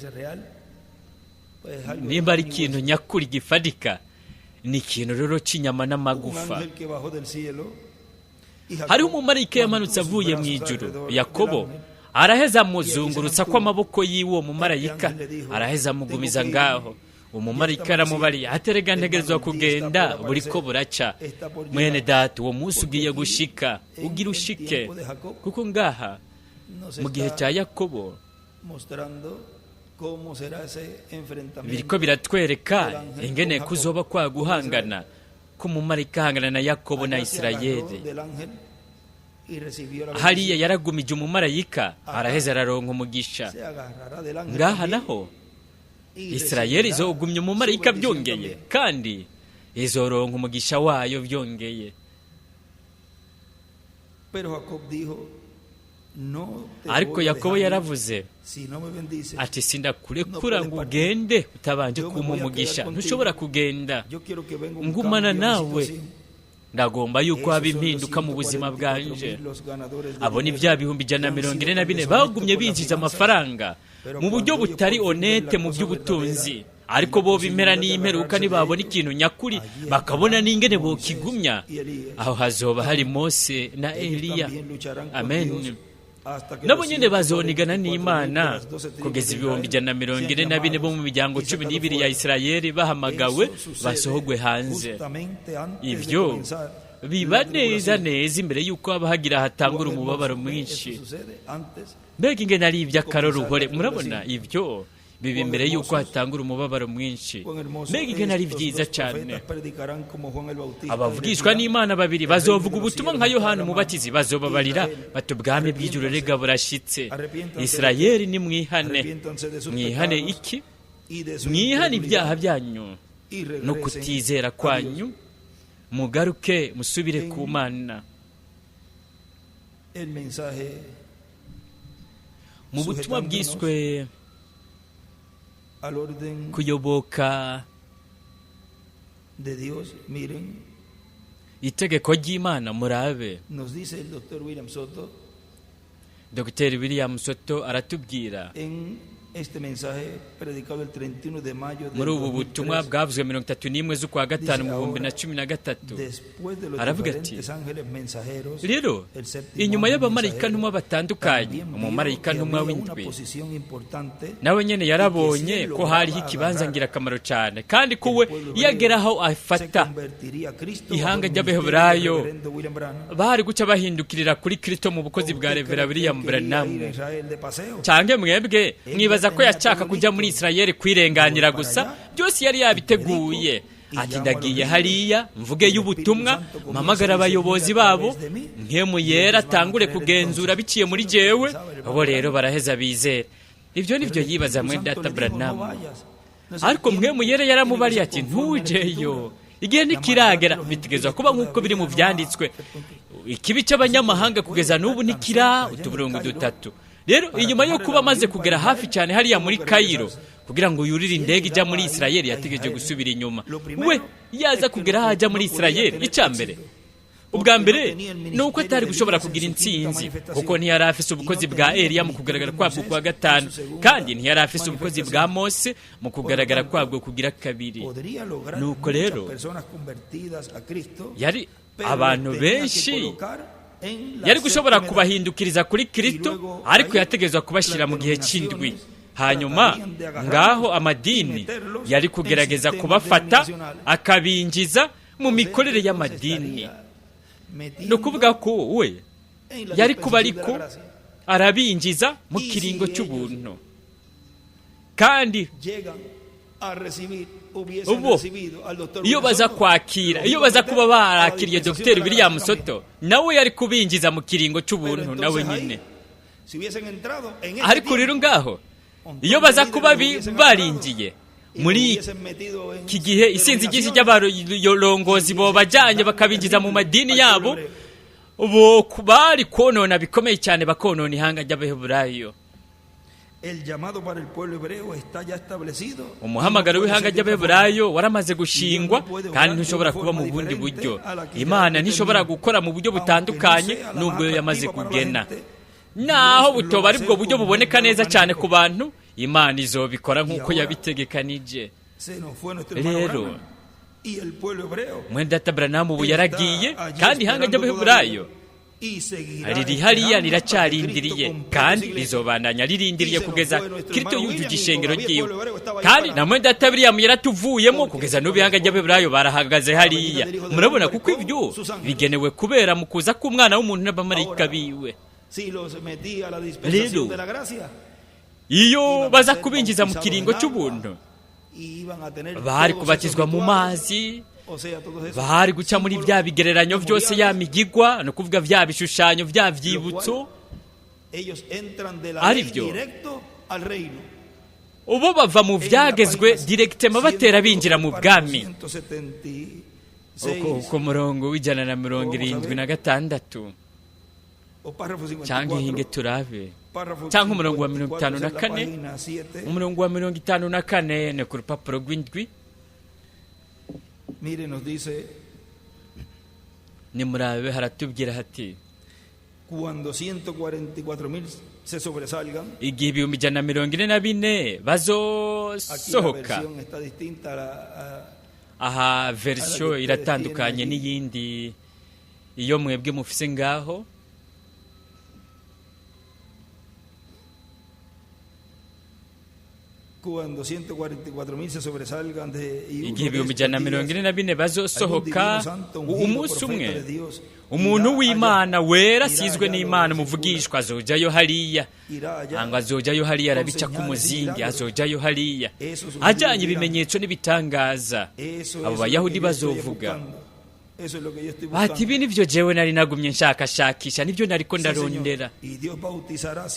Nimba ari ikintu nyakuri gifatika, ni ikintu rero cy'inyama n'amagufa. Hariho umumarayika yamanutse avuye mu ijuru, Yakobo araheza amuzungurutsa ko amaboko y'uwo mumarayika, araheza amugumiza ngaho. Umumarayika aramubariye aterega ntegerezwa kugenda, buri ko buraca. Mwene data, uwo munsi ugiye gushika, ugira ushike, kuko ngaha mu gihe cya Yakobo biriko biratwereka ingene kuzoba kwa guhangana k'umumarayika ahangana na Yakobo na Isirayeli. Hariya yaragumije umumarayika, araheza araronka umugisha. Ngaha naho Isirayeli izogumya umumarayika byongeye, kandi izoronka umugisha wayo byongeye. Ariko Yakobo yaravuze ati sindakurekura ngo ugende utabanje kumpa umugisha, ntushobora kugenda, ngumana nawe, ndagomba yuko haba impinduka mu buzima bwanje. Abo ni bya 144,000 bagumye binjiza amafaranga mu buryo butari honete mu by'ubutunzi, ariko bo bimera n'imperuka ntibabona ikintu nyakuri, bakabona n'ingene bokigumya. Aho hazoba hari Mose na Eliya. Amen. Nabo nyine bazonigana n'Imana kugeza 144,000 bo mu miryango 12 ya Isirayeli bahamagawe basohogwe hanze. Ibyo biba neza neza imbere y'uko haba hagira hatangura umubabaro mwinshi. Mbega ingene ari iby'akaroruhore! Murabona ibyo biba imbere y'uko hatangura umubabaro mwinshi. Mbega ingene ari byiza cyane! Abavugishwa n'Imana babiri bazovuga ubutumwa nka Yohana Umubatizi, bazobabarira bati ubwami bw'ijuru rega burashitse. Isirayeli ni mwihane. Mwihane iki? Mwihane ibyaha byanyu no kutizera kwanyu, mugaruke musubire ku Mana. Mu butumwa bwiswe kuyoboka itegeko ry'Imana, murabe Dr. William Soto aratubwira muri ubu butumwa bwavuzwe 31 z'ukwa gatanu mu 2013, aravuga ati rero inyuma y'abamarayika ntumwa batandukanye, umumarayika ntumwa w'indwi nawe nyene yarabonye ko hariho ikibanza ngirakamaro cyane, kandi ko we iyo agera aho afata ihanga ry'Abaheburayo bari guca bahindukirira kuri Kristo mu bukozi bwa Revera William Branham. Canke mwebwe mwibaza ko yashaka kujya muri Isirayeli kwirenganira gusa? Byose yari yabiteguye. Ati ndagiye hariya mvuge y'ubutumwa, mpamagara abayobozi babo, nkemu yera atangure kugenzura biciye muri jewe, bo rero baraheza bizera. Ibyo nivyo yibaza mwe data Branham. Ariko mwemu yera yaramubariye ati ntujeyo, igihe ntikiragera, bitegezwa kuba nk'uko biri mu vyanditswe. Ikibi cy'abanyamahanga kugeza n'ubu ntikira utuburungu dutatu. Rero inyuma yo kuba amaze kugera hafi cyane hariya muri Cairo kugira ngo yurire indege ijya muri Isirayeli, yategereje gusubira inyuma. We yaza kugera aho ajya muri Isirayeli, icya mbere ubwa mbere ni uko atari gushobora kugira intsinzi, kuko ntiyari afise ubukozi bwa Eliya mu kugaragara kwabwo kwa gatanu, kandi ntiyari afise ubukozi bwa Mose mu kugaragara kwabwo kugira kabiri. Nuko rero yari abantu benshi yari gushobora kubahindukiriza kuri Kristo, ariko yategerezwa kubashyira mu gihe cy'indwi. Hanyuma ngaho amadini yari kugerageza kubafata akabinjiza mu mikorere y'amadini. Ni ukuvuga ko we yari kuba ariko arabinjiza mu kiringo cy'ubuntu, kandi ubu iyo baza kwakira, iyo baza kuba barakiriye Dr. William Soto, nawe yari kubinjiza mu kiringo cy'ubuntu nawe nyine. Ariko rero ngaho iyo baza kuba barinjiye muri iki gihe, isinzi ryinshi ry'abarongozi bobajyanye bakabinjiza mu madini yabo. Bo bari konona bikomeye cyane, bakonona ihanga ry'Abaheburayo. El llamado para el pueblo hebreo está ya establecido. Umuhamagaro Y no puede w'ihanga ser de otra forma. ry'Abaheburayo waramaze gushingwa, kandi ntushobora kuba mu bundi buryo. Imana ntishobora gukora mu buryo butandukanye n'ubwo yo yamaze kugena. Naho butoba ari bwo buryo buboneka neza cyane ku bantu, Imana izobikora nk'uko yabitegekanije. Se nos fue nuestro hermano Rero Branham y el pueblo hebreo mwene data Branamu ubu está yaragiye, allí kandi ihanga esperando ry'Abaheburayo todavía y seguirá riri hariya esperando hasta que riracarindiriye, Cristo complete kandi su iglesia. rizobandanya ririndiriye kugeza Kristo yujuje ishengero ryiwe. Kandi Kandi na mwene data William yaratuvuyemo, kugeza n'ubu ihanga ry'Abaheburayo barahagaze hariya. Murabona, kuko ibyo bigenewe kubera mu kuza k'umwana w'umuntu n'abamarayika biwe. Si los metía a la dispensación Rero, de la gracia, iyo baza kubinjiza mu kiringo cy'ubuntu, iban a tener bari todos esos kubatizwa mu rituales, mazi, o sea, todos esos bari guca muri símbolos bya bigereranyo byose, ya memoriales, migigwa, ni ukuvuga bya bishushanyo, bya byibutso. ellos entran de la Ari ley byo. directo al reino. Ubu bava mu En la byagezwe página direkitema batera binjira mu bwami. 176, Uko ku murongo w'176 o párrafo cyangwa ihinge 54, turabe, párrafo cyangwa umurongo wa mirongo 54 itanu es na en la kane, página 7. umurongo wa 54 ni ku rupapuro rw'indwi. Mire, nos dice Nimurabe, haratubwira hati: cuando 144.000 se sobresalgan. Igihe 144,000 Aquí la bazosohoka. versión está distinta a Aha verisiyo iratandukanye n'iyindi iyo mwebwe mufise ngaho. Cuando 144.000 se sobresalgan de y uno Igihe de ibihumbi estos ijana na mirongo días, ine na bine algún bazosohoka, divino santo ungido umunsi profeta umwe de Dios umuntu irá w'Imana allá, wera irá asizwe allá, n'Imana, lo umuvugishwa, azojayo hariya, irá allá ngo azojayo hariya con arabica ku señales y muzingi, milagros. azojayo hariya Esos judíos ajyanye dirán, ibimenyetso n'ibitangaza. Eso Abo es lo que Bayahudi yo estoy bazovuga buscando. Eso es lo que yo estoy bati: buscando. "Ibi nivyo jewe nari nagumye nshakashakisha, nivyo nariko Sí, Señor. ndarondera." Y Dios bautizará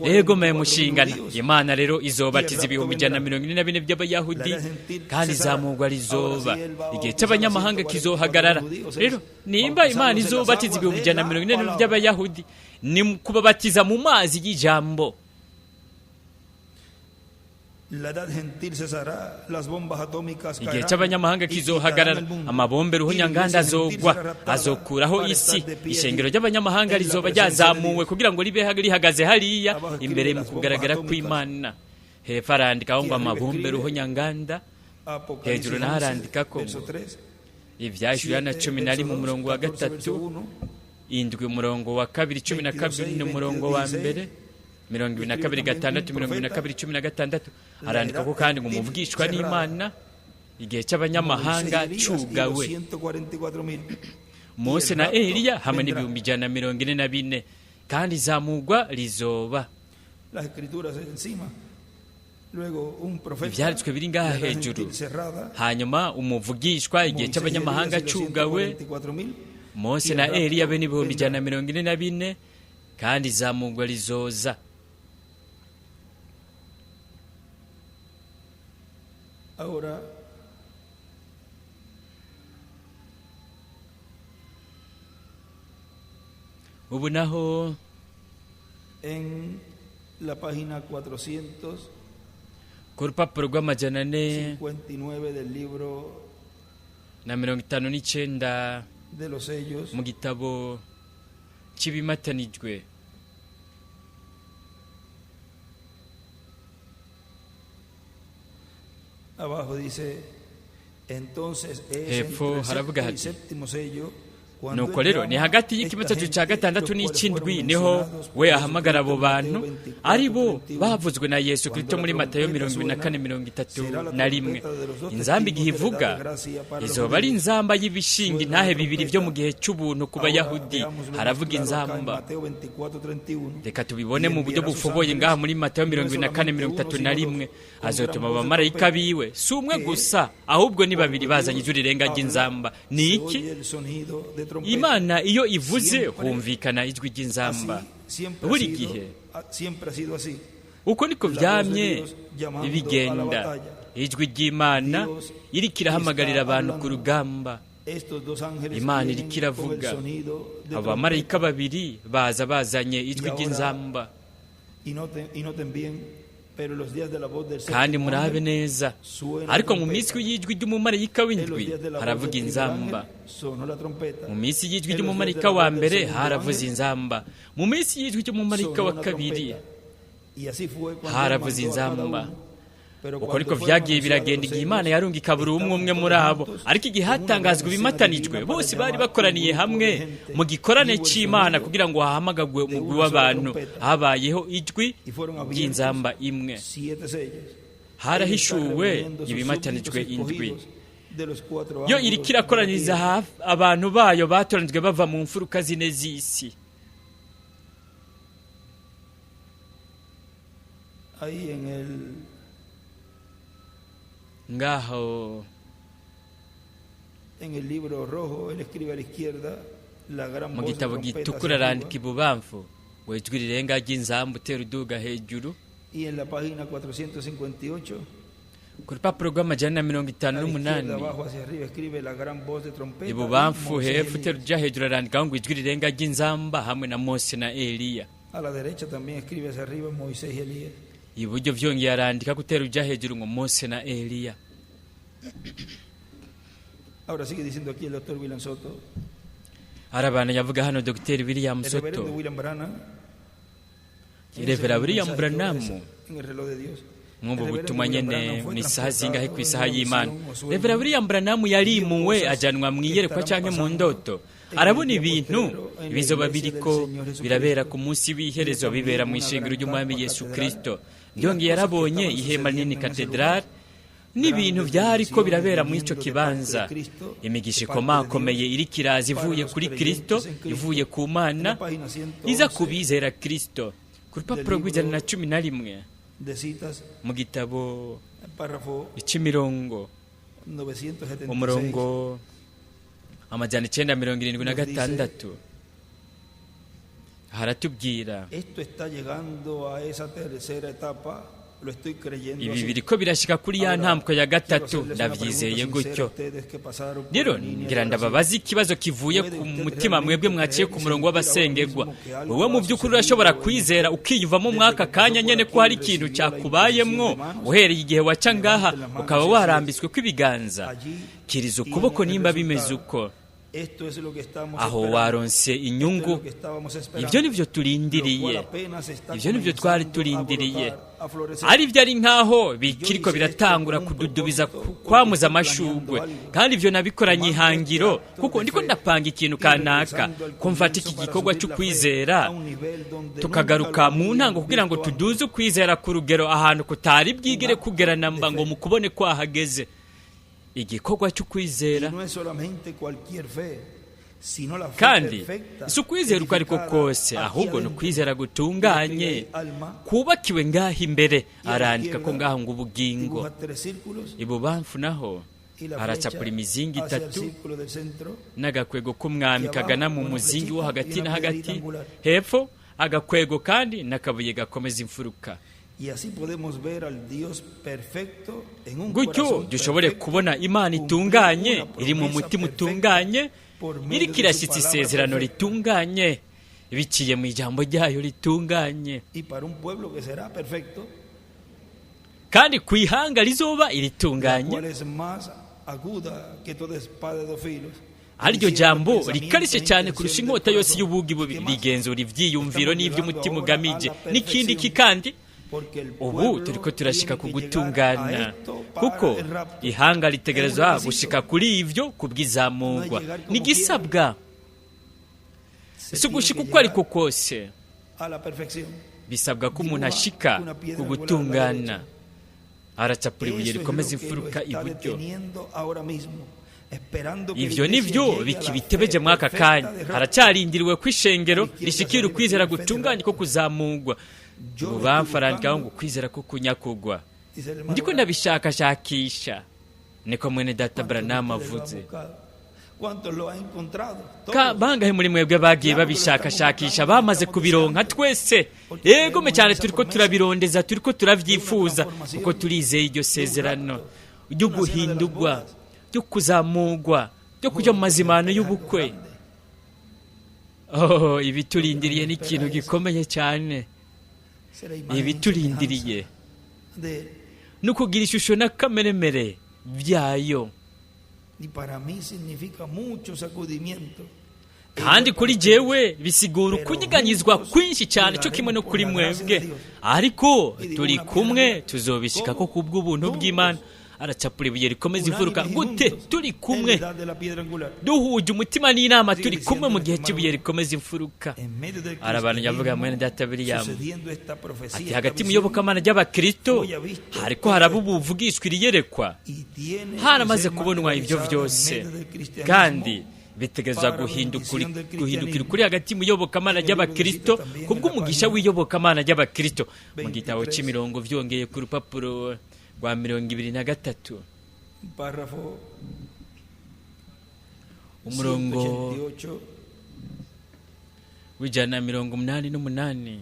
Ego me 144.000 mushingana judíos. Imana rero izobatiza Y el rapto 144,000 by'Abayahudi, La era gentil kandi cesará. izamurwa rizoba. Ahora sí, él va a Igihe bautizar cy'abanyamahanga 144.000 kizohagarara. judíos, Rero es nimba Imana bautizándose en las izobatiza aguas ibihumbi de ijana na la mirongo ine na bine palabra. by'Abayahudi, ni kubabatiza mu mazi y'ijambo. La edad gentil cesará, las bombas atómicas Igihe caerán cy'abanyamahanga y quitarán kizohagarara, el mundo. amabombe Y la ruhunyanganda iglesia gentil azogwa, será raptada azokuraho para isi. estar de pie Ishengero allí ry'abanyamahanga en la rizoba presencia de ryazamuwe Dios. kugira ngo ribe rihagaze hariya Abaho escribe imbere mu las bombas kugaragara atómicas. kw'Imana. Hepfo arandikaho ngo Aquí arriba amabombe escribe ruhonyanganda. Apocalipsis Hejuru naho 11, arandikako verso ngo 3, Ivyahishuriwe na 7, 11 verso 2, umurongo wa 14, verso gatatu, 1, 7 umurongo wa 2, 12 22, umurongo wa 26. mbere, 22 6, 22 16. Arandika ko kandi ngo umuvugishwa n'Imana, igihe cy'abanyamahanga Moisés y Elías y los cugawe, 144.000. Mose Y el na rapto Eliya hamwe vendrá. n'144,000, kandi izamugwa rizoba. Las escrituras encima. Luego un profeta, Ibyanditswe biri ngaha la edad hejuru. gentil cerrada, Hanyuma umuvugishwa, igihe Moisés y cy'abanyamahanga Elías y los cugawe, 144.000, Mose y el na rapto Eliya be n'ibihumbi vendrá. 144,000, kandi izamugwa rizoza. Ahora, Ubu naho en la página 459 ku rupapuro rw'459 del libro de los sellos, mu gitabo cy'ibimatanijwe, abajo dice, entonces es Hepfo entre el haravuga sexto y hati, séptimo sello cuando nuko él rero llama ni hagati esta y'ikimenyetso gente, cya gatandatu los cuales n'ikindwi fueron niho mencionados por we ahamagara Jesucristo abo en Mateo bantu 24, ari bo 31. bavuzwe na Yesu Cuando Kristo la muri Matayo trompeta mirongo ibiri na suena, kane mirongo itatu será la na rimwe. trompeta de los dos Inzamba igihe testigos de la ivuga edad de gracia para los izoba ari judíos. inzamba y'ibishinga Suena la intahe bibiri byo mu trompeta. gihe cy'ubuntu ku Ahora Bayahudi. veámoslo más Haravuga claro acá en inzamba. Mateo 24, 31. Reka tubibone Y mu buryo enviará sus bufoboye ángeles, ngaha muri Matayo y no mirongo es ibiri na kane solamente mirongo uno, itatu sino na dos, rimwe, con gran azotuma voz de abamarayika trompeta, biwe, si umwe que gusa ahubwo ni cuando babiri, bazanye Dios ijwi rirenga habla, ry'inzamba. Ni se iki? oye el sonido de trompeta. Imana iyo ivuze Siempre humvikana ijwi ry'inzamba. así, siempre ha Buri sido, gihe siempre ha sido así. uko niko La voz de byamye Dios llamando a la bigenda. batalla. Ijwi ry'Imana Dios iriko irahamagarira está abantu ku hablando. rugamba. Estos dos ángeles Imana vienen iriko con el iravuga. sonido de Abo bamarayika trompeta. babiri baza bazanye ijwi Y ahora- ry'inzamba. Y noten bien, pero en los días de la voz del Kandi séptimo murabe ángel, neza, suena ariko mu trompeta. minsi y'ijwi ry'umumarayika En los w'indwi días de la voz haravuga del primer inzamba. ángel, sonó la trompeta. Mu minsi y'ijwi En los días de ry'umumarayika la wa voz del mbere segundo haravuze ángel, inzamba. Mu minsi y'ijwi ry'umumarayika sonó wa una kabiri trompeta. Y así fue cuando él haravuze mandó a cada inzamba. uno. Pero Uko cuando niko fue vyagiye anunciado biragenda los igihe Imana sellos, yarungika buri umwe estaban umwe muri todos abo. juntos Ariko igihe en una gran hatangazwa escena ibimatanijwe, divina para bose bari llamar un bakoraniye grupo de hamwe gente. mu gikorane Y hubo el c'Imana sonido kugira ngo hahamagagwe de umugwi una sola w'abantu. trompeta. Habayeho ijwi Y fueron abiertos ry'inzamba imwe. siete sellos. Harahishuwe Él está reuniendo sus ibimatanijwe súbditos indwi. escogidos de los cuatro Yo ángulos iriko de la irakoraniriza tierra. hafi abantu bayo batoranijwe bava mu mfuruka zine z'isi. Ahí en el Ngaho en el libro rojo, él escribe a la izquierda la gran mu voz de gitabo trompeta gitukura hacia arandika arriba. ibubamfu ngo ijwi rirenga ry'inzamba utera uduga hejuru. Y en la página 458, Ku rupapuro rw'amajana na mirongo itanu a la n'umunani izquierda abajo hacia arriba escribe la gran voz de trompeta y ibubamfu Moisés y hepfo utera Elías. uja hejuru arandikaho ngo ijwi rirenga ry'inzamba hamwe na Mose na Eliya. A la derecha también escribe hacia arriba Moisés y Elías. Iburyo vyongeye arandika gutera uja hejuru ngo Mose na Eliya. Ahora sigue diciendo aquí el doctor William Soto. Arabana yavuga hano Dr William El Soto, reverendo William Branham, en ese Revera mismo William mensaje que Branham, obedece en el reloj de Dios. mw'ubu El reverendo butumwa William nyene Branham fue mw'isaha zingahe transportado ku isaha en una y'Imana. visión o sueño Revera William Branham yarimuwe cosas ajanwa que mw'iyerekwa estarán canke mu pasando ndoto. en el Arabona día ibintu postrero en la bizoba iglesia del biriko Señor Jesucristo. birabera ku munsi w'iherezo Vio bibera también mu una ishengero gran ry'Umwami carpa Yesu catedral Kristo. y las Byongeye cosas que yarabonye estaban ihema rinini sucediendo en ese katedrali lugar. n'ibintu Grandes vyariko bendiciones birabera muri ico viniendo de parte kibanza. de Cristo, Imigisha de parte de ikomakomeye Dios, iriko iraza para ivuye los kuri Kristo, creyentes en Cristo. ivuye ku En Mana, la página iza ku 111 bizera Kristo. Ku rupapuro del rw'ijana na libro cumi na rimwe de citas, mu gitabo párrafo ic'imirongo 976, umurongo 976 nos dice, haratubwira esto está llegando a esa tercera etapa, lo estoy creyendo ibi así. biriko birashika kuri ya Ahora, ntambwe ya quiero gatatu, hacerles una pregunta ndavyizeye sincera a gutyo. ustedes que pasaron por Rero la línea de ngira oración. ndababaza ikibazo kivuye ¿Puede ku usted mutima mwebwe realmente mwaciye creer ku y murongo sentir ahora w'abasengerwa. mismo que algo Wewe mu ha by'ukuri urashobora sucedido en kwizera usted ukiyumvamo desde mwaka que pasó kanya por nyene aquí ko hari y ikintu recibió la cyakubayemwo imposición de manos? uhereye igihe waca ngaha Levante las manos ukaba si así es. warambitswe kw'ibiganza. Allí Kiriza ukuboko tiene el nimba bimeze resultado. uko. Esto es lo que estamos Aho esperando. waronse Esto es inyungu. lo que estábamos Ivyo esperando. nivyo Lo cual turindiriye, apenas está ivyo nivyo twari comenzando a turindiriye. brotar, a florecer. Ari byo ari nkaho Yo bikiriko hice esto biratangura con un kududubiza propósito porque kwamuza estoy planeando amashugwe. algo. Kandi ivyo nabikoranye Tomando este ihangiro acto kuko de ndiko fe ndapanga ikintu y kanaka regresando al ko mfata iki comienzo para gikorwa subir la fe c'ukwizera a un nivel donde nunca lo tukagaruka mu ntango habíamos kugira ngo visto tuduze antes. ukwizera ku rugero ahantu kutari Un bwigere acto kugera de namba ngo fe. mukubone kwahageze. Igikorwa Y c'ukwizera no es solamente cualquier fe, sino la fe kandi perfecta, si ukwizera uko ariko edificada kose aquí ahubwo ni adentro. ukwizera Y gutunganye escribe ahí alma kubakiwe ngaho imbere. y a la Arandika ko izquierda ngaho ngo ubugingo. dibuja tres círculos Ibubamfu naho y la haracapura flecha imizingi hacia el itatu círculo del centro n'agakwego k'umwami que abajo kagana mu una muzingi wo flechita y hagati una na piedrita hagati, angular. hepfo agakwego kandi n'akabuye gakomeza imfuruka. Y así podemos ver al Dios perfecto en un Gutyo corazón dushobore perfecto kubona Imana cumplir itunganye una iri mu promesa mutima perfecta utunganye por medio iriko de su irashyitsa palabra isezerano perfecta. ritunganye biciye mu ijambo ryayo ritunganye. Y para un pueblo que será perfecto, Kandi ku ihanga rizoba la iritunganye, cual es más aguda que toda espada de dos filos, ariryo discierne los jambo pensamientos rikarishe e cyane kurusha intenciones del inkota yose corazón. y'ubugi ¿Qué bubi, más? rigenzura ivyiyumviro Estamos n'ivy'umutima llegando ahora a ugamije la n'ikindi ki perfección, kandi porque el ubu pueblo turiko turashika tiene ku que llegar a gutungana esto para kuko el rapto. ihanga Es un ritegerezwa requisito. gushika kuri ivyo No es kubw'izamurwa. llegar como N'igisabwa Se si tiene ugushika que uko ariko llegar kose, a la perfección. bisabwa ko umuntu Dibuja ashika una ku piedra angular a la gutungana. derecha. Aracapura ibuye Eso es rikomeza lo que lo imfuruka está iburyo. deteniendo ahora mismo, esperando que la Ivyo iglesia nivyo llegue a la fe bikibitebeje mwaka perfecta kanya. de rapto. Haracarindiriwe ko ishengero A la izquierda hacia rishikira arriba ukwizera escribe fe de gutunganye ko rapto. kuzamurwa. Yo lo estoy Ububamfu arandikaho ngo buscando, ukwizera ko kunyakugwa. dice el hermano Ndiko Branham. ndabishakashakisha, niko mwene data ¿Cuántos de Branham ustedes lo han avuze. buscado? ¿Cuántos lo han encontrado? Ka Todos. bangahe muri mwebwe bagiye Claro que lo estamos babishakashakisha buscando, lo bamaze estamos kubironka? deseando, Twese porque yegome creemos en cyane esa turiko promesa turabirondeza, turiko de una turavyifuza kuko transformación, turizeye iryo de un sezerano rapto, ryo de una cena de las guhindurwa, bodas. ryo kuzamurwa. ryo kujya mu mazimano y'ubukwe. Oh, ibiturindiriye ni ikintu gikomeye cyane. Será imagen y Ibiturindiriye semejanza de él. ni ukugira ishusho n'akameremere byayo. Y para mí significa mucho sacudimiento. Kandi kuri jewe bisigura ukunyeganyizwa kwinshi cyane, cyo kimwe no kuri mwebwe, ariko turi kumwe tuzobishika ko kubw'ubuntu bw'Imana. Aracapura ibuye rikomeza imfuruka. Gute? Turi kumwe, En la edad de la piedra angular. duhuje umutima n'inama, turi kumwe mu gihe cy'ibuye rikomeza imfuruka. En medio del Arabantu yavuga mwene data William sucediendo esta profecía, ati esta hagati mu visión, iyobokamana ry'abakristo hariko haraba ubuvugishwa iriyerekwa, y tiene que haramaze ser kubonwa ibyo materializado en byose, medio del cristianismo. kandi bitegerezwa guhindukira ukuri hagati mu iyobokamana ry'abakristo kubw'umugisha w'iyobokamana ry'abakristo. Mu gitabo cy'imirongo byongeye ku rupapuro rwa 23, Párrafo umurongo 188 w'188,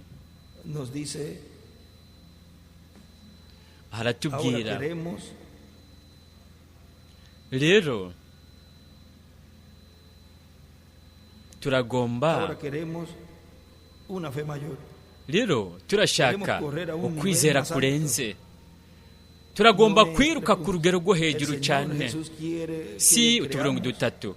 nos dice: ahora haratubwira queremos rero turagomba ahora queremos una fe mayor. Rero turashaka ukwizera kurenze, turagomba kwiruka ku rugero rwo El hejuru Señor cyane. Jesús quiere que Si le utuburongo creamos. dutatu,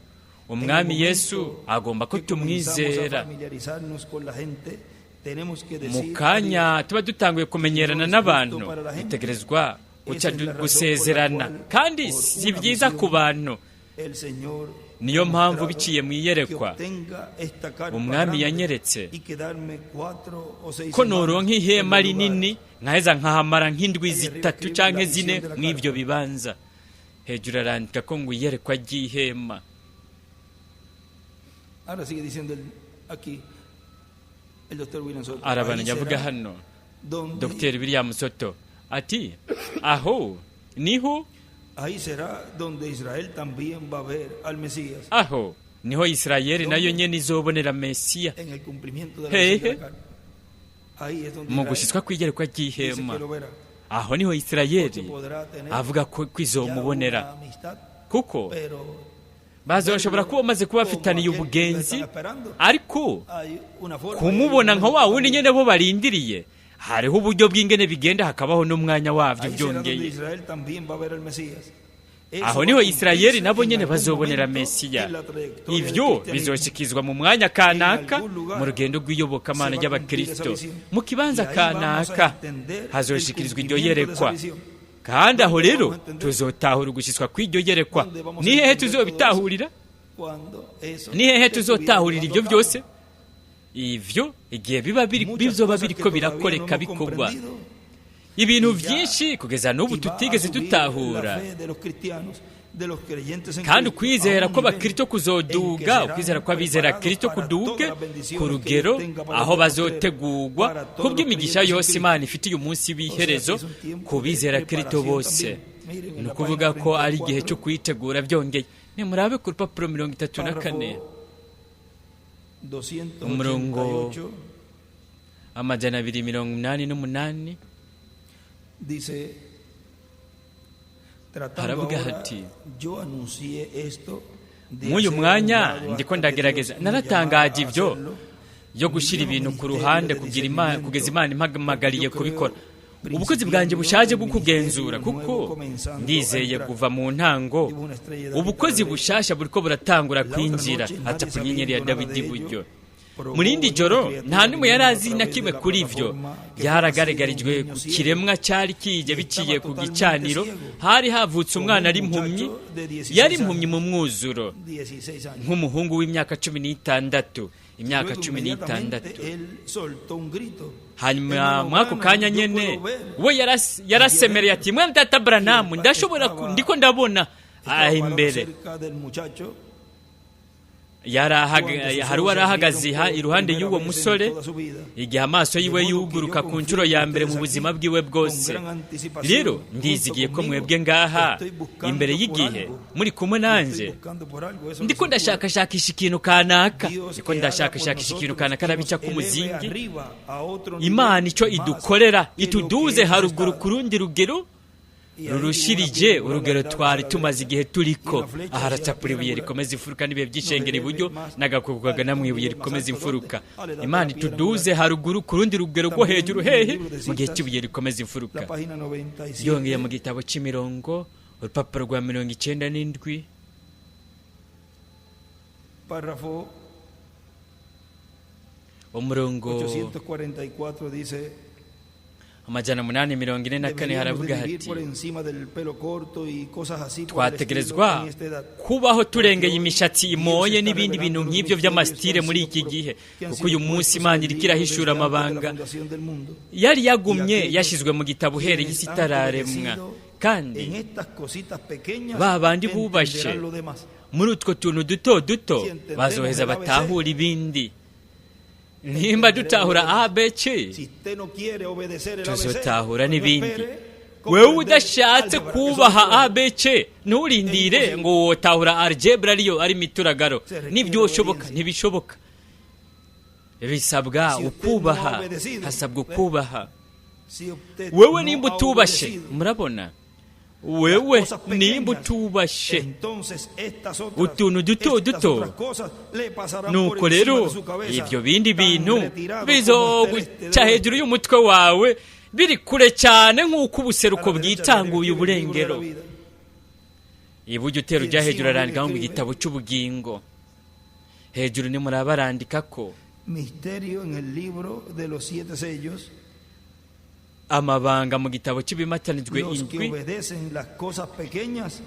En el umwami Yesu momento agomba ko que comenzamos a tumwizera. familiarizarnos con la gente, tenemos que Mu decir a kanya tuba dutanguye kumenyerana n'abantu, dutegerezwa guca gusezerana, kandi si byiza ku bantu. Dios, el Señor Niyo ha mpamvu mostrado biciye mu que iyerekwa obtenga esta carpa umwami grande yanyeretse y quedarme 4 o 6 ko semanas noronka en ihema los rinini, lugares. nkaheza nkahamara nk'indwi 3 canke 4 mw'ibyo bibanza. Hejuru arandika ko ngo iyerekwa ry'ihema. Ahora sigue diciendo aquí el doctor William Soto. Arabana Ahí yavuga será hano donde, Dr William Soto ati aho niho ahí será donde Israel también va a ver al Mesías aho niho Isirayeli nayo nyene izobonera Mesiya en el cumplimiento de la Hey, visión de hey. la carpa. Ahí es donde mu Israel gushyitswa kw'iyerekwa dice ry'ihema. que lo verá. Aho niho Isirayeli Porque podrá tener avuga ko ya kwizomubonera, una amistad, kuko pero bazoshobora kuba bamaze kuba bafitaniye ubugenzi, ariko hay una forma kumubona nka wa wundi nyene bo barindiriye, hariho uburyo bw'ingene bigenda, hakabaho n'umwanya wabyo. Ahí será donde Byongeye, Israel también va a ver al Mesías. Eso aho va a niho Isirayeli cumplirse nabo en nyene algún bazobonera momento Mesiya. en la trayectoria del Ivyo cristianismo. bizoshikizwa mu mwanya kanaka mu rugendo rw'iyobokamana ry'abakristo, mu kibanza Y ahí vamos a kanaka entender el hazoshikirizwa iryo cumplimiento de esa yerekwa. visión. Kandi aho rero tuzotahura ugushyitswa kw'iryo yerekwa. Ni hehe tuzobitahurira? Cuando eso Ni hehe se estuviera tuzotahurira llevando ibyo a cabo. byose? Ivyo igihe biba biri Muchas bizoba cosas que biriko todavía no birakoreka hemos bikorwa, comprendido ibintu y ya byinshi kugeza n'ubu y va a tutigeze subir tutahura. la fe de los cristianos, de los creyentes en Kandi Cristo, ukwizera a un nivel kw'abakristo en que kuzoduga, serán ukwizera kw'abizera preparados Kristo para kuduge todas las bendiciones ku que rugero Dios tenga para aho el postrero, bazotegurwa para todos los kubw'imigisha creyentes en yose Cristo. Imana ifitiye umunsi w'iherezo O sea, que es un tiempo ku bizera de Kristo preparación bose. también. Miren en Ni la ukuvuga página ko ari igihe 34, cyo kwitegura. Byongeye, nimurabe ku rupapuro 34, párrafo umurongo 288, 288, dice: tratando haravuga ahora, hati, yo anuncié esto de mw'uyu hacer mwanya un lado ndiko hasta que ndagerageza Dios me naratangaje llamara a ibyo hacerlo. yo gushyira ibintu ku ruhande kugira Imana kugeza Imana impamagariye kubikora. Ubukozi bwanjye bushaje bwo kugenzura, kuko ndizeye kuva mu ntango ubukozi bushasha buriko buratangura kwinjira. Aca ku nyenyeri ya Dawidi iburyo. Mu rindi joro nta n'umwe yari azi na kimwe kuri ivyo. Byaragaragarijwe ku kiremwa cyari kije biciye ku gicaniro. Hari havutse umwana ari impumyi, yari impumyi mu mwuzuro, 16 años. nk'umuhungu w'imyaka 16, imyaka Luego, cumi inmediatamente, n'itandatu. él soltó un grito. Hanyuma Hermano muri ako Branham, kanya yo nyene puedo ver. we yarasemereye ati mwene data Branamu, ndashobora ndiko ndabona Estaba aha parado imbere. cerca del muchacho Hari uwari ahagaze iruhande y'uwo musore igihe amaso yiwe yuguruka ku nshuro ya mbere mu buzima bwiwe bwose. Rero ndizigiye ko mwebwe ngaha imbere y'igihe muri kumwe nanjye. Ndiko ndashakashakisha ikintu kanaka, ndiko ndashakashakisha ikintu kanaka arabica k'umuzingi. Imana icyo idukorera ituduze haruguru ku rundi rugero. Rurushirije urugero twari tumaze igihe turiko. Aha aracapura ibuye rikomeza imfuruka n'ibihe by'ishengero iburyo, n'agakoko kagana mu ibuye rikomeza imfuruka. Imana ituduze haruguru ku rundi rugero rwo hejuru. Hehe? Mu gihe cy'ibuye rikomeza La imfuruka. página 97. Yongeye mu gitabo cy'imirongo, urupapuro rwa 97, Párrafo umurongo 844 dice: 844, Deberíamos de haravuga vivir hati: por encima del pelo corto y cosas así por el estilo Twategerezwa en esta edad. kubaho turengeye imishatsi imoye n'ibindi bintu nk'ibyo by'amasitire muri iki gihe, kuko uyu munsi Imana iriko irahishura amabanga yari yagumye yashyizwe mu gitabo uhereye isi itararemwa. Kandi ba bandi bubashe muri utwo tuntu duto duto bazoheza batahura ibindi. Nimba dutahura ABC, tuzotahura n'ibindi. Wewe udashatse kubaha ABC, nturindire ngo wotahura algebra, ariyo ari imituragaro. Ntibyoshoboka, ntibishoboka. Bisabwa ukubaha, hasabwa ukubaha. Wewe nimba utubashe, murabona, wewe nimba utubashe utuntu duto duto, nuko rero ibyo bindi bintu bizoguca hejuru y'umutwe wawe, biri kure cyane nk'uko ubuseruko bwitanguye uburengero. Iburyo utera ujya hejuru arandikaho ngo igitabo cy'ubugingo. Hejuru nimuraba arandika ko Misterio en el libro de los siete sellos. Amabanga mu gitabo cy'ibimatanijwe Los que indwi. obedecen las cosas pequeñas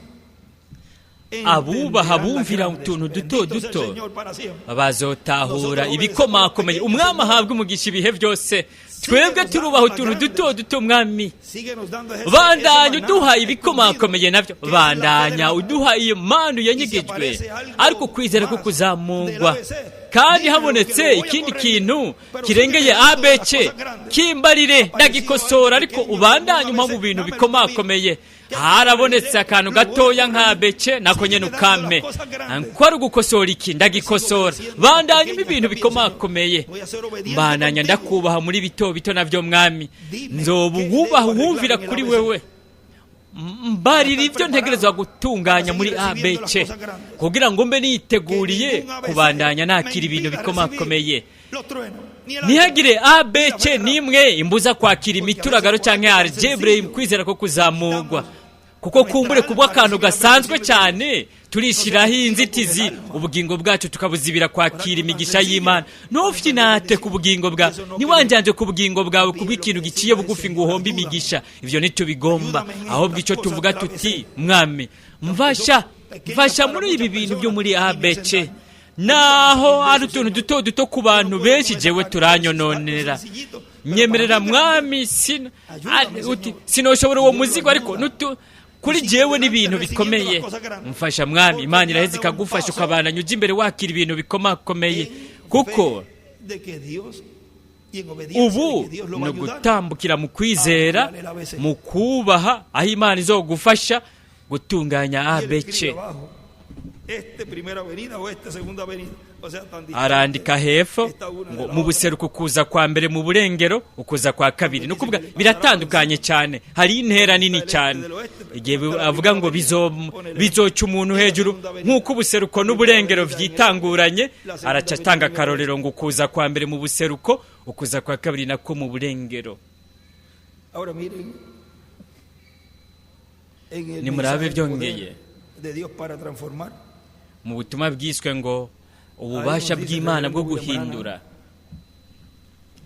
Abubaha, entenderán las bumvira grandes. utuntu duto Bendito sea el duto, Señor para siempre. bazotahura ibikomakomeye. Umwami ahabwa umugisha ibihe byose. Twebwe turubaha utuntu duto duto, Mwami. Síguenos dando ese Bandanya maná uduha escondido, ibikomakomeye nabyo. que es la fe de Bandanya la- uduha iyo manu yanyegejwe, ariko kwizera ko kuzamugwa. Kandi habonetse ikindi kintu kirengeye ABC, kimbarire, ndagikosora, ariko ubandanye umpa mu bintu bikomakomeye. Harabonetse akantu gatoya nka ABC, nako nyene ukampe. Ko ari ugukosora iki, ndagikosora. Bandanye umpa ibintu bikomakomeye. Mbandanya ndakubaha muri bito bito navyo, Mwami. Nzoba uwubaha, uwumvira kuri wewe. Mbarira ibyo ntegerezwa gutunganya muri ABC, kugira ngo mbe niteguriye kubandanya nakira ibintu bikomakomeye. Los truenos, ni el Ntihagire ABC n'imwe imbuza kwakira imituragaro cyangwa algebra, kwizera ko kuzamugwa, kuko kumbure kubwa akantu gasanzwe cyane turishiraho inzitizi, ubugingo bwacu tukabuzibira kwakira imigisha y'Imana. Ntufyinate ku bugingo bwawe, ntiwanjanje ku bugingo bwawe kubw'ikintu giciye bugufi ngo uhombe imigisha. Ibyo ntitubigomba. Ahubwo icyo tuvuga tuti: Mwami, mfasha, mfasha muri ibi bintu byo muri ABC. Naho ari utuntu duto duto ku bantu benshi, jewe turanyononera. Nyemerera, Mwami, uti sinoshobora uwo muzigo, ariko nutu kuri jewe n'ibintu bikomeye. Mfasha, Mwami. Imana iraheze ikagufasha, ukabandanya ujya imbere wakira ibintu bikomakomeye, kuko de que Dios y en obediencia de ubu que Dios lo ni va a ayudar. ugutambukira mu kwizera, mu kubaha, aho Imana izogufasha gutunganya Y él ABC. escribe abajo, este primera venida o esta segunda venida. O sea, tan distante Arandika hepfo está una de ngo la mu otra. buseruko kuza kwa mbere, mu burengero ukuza kwa kabiri. Ni ukuvuga biratandukanye cyane, hari intera nini cyane. Igihe avuga ngo bizoca umuntu hejuru nk'uko ubuseruko n'uburengero vyitanguranye, araca atanga akarorero ngo ukuza kwa mbere mu buseruko, ukuza kwa kabiri nako mu burengero. Ahora miren, en el Nimurabe mensaje del poder byongeye de Dios para transformar. mu butumwa bwiswe ngo ububasha bw'Imana bwo guhindura.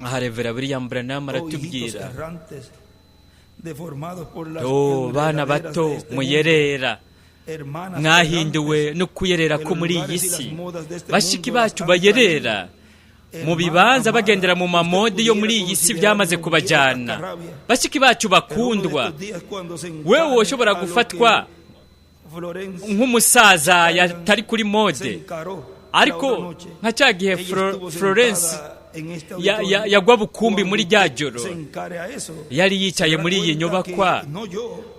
Aha Revera William Branham Oh, hijitos aratubwira: errantes, deformados por las O bana enredaderas bato de este mundo, muyerera, hermanas mwahinduwe errantes, no kuyerera ko muri iyi si, bashiki bacu bayerera mu bibanza, bagendera mu mamode yo muri iyi si, byamaze kubajyana. Bashiki bacu bakundwa, wewe woshobora gufatwa nk'umusaza yatari kuri mode, ariko nka cya gihe Florence yagwa bukumbi muri rya joro, yari yicaye muri iyi nyubakwa.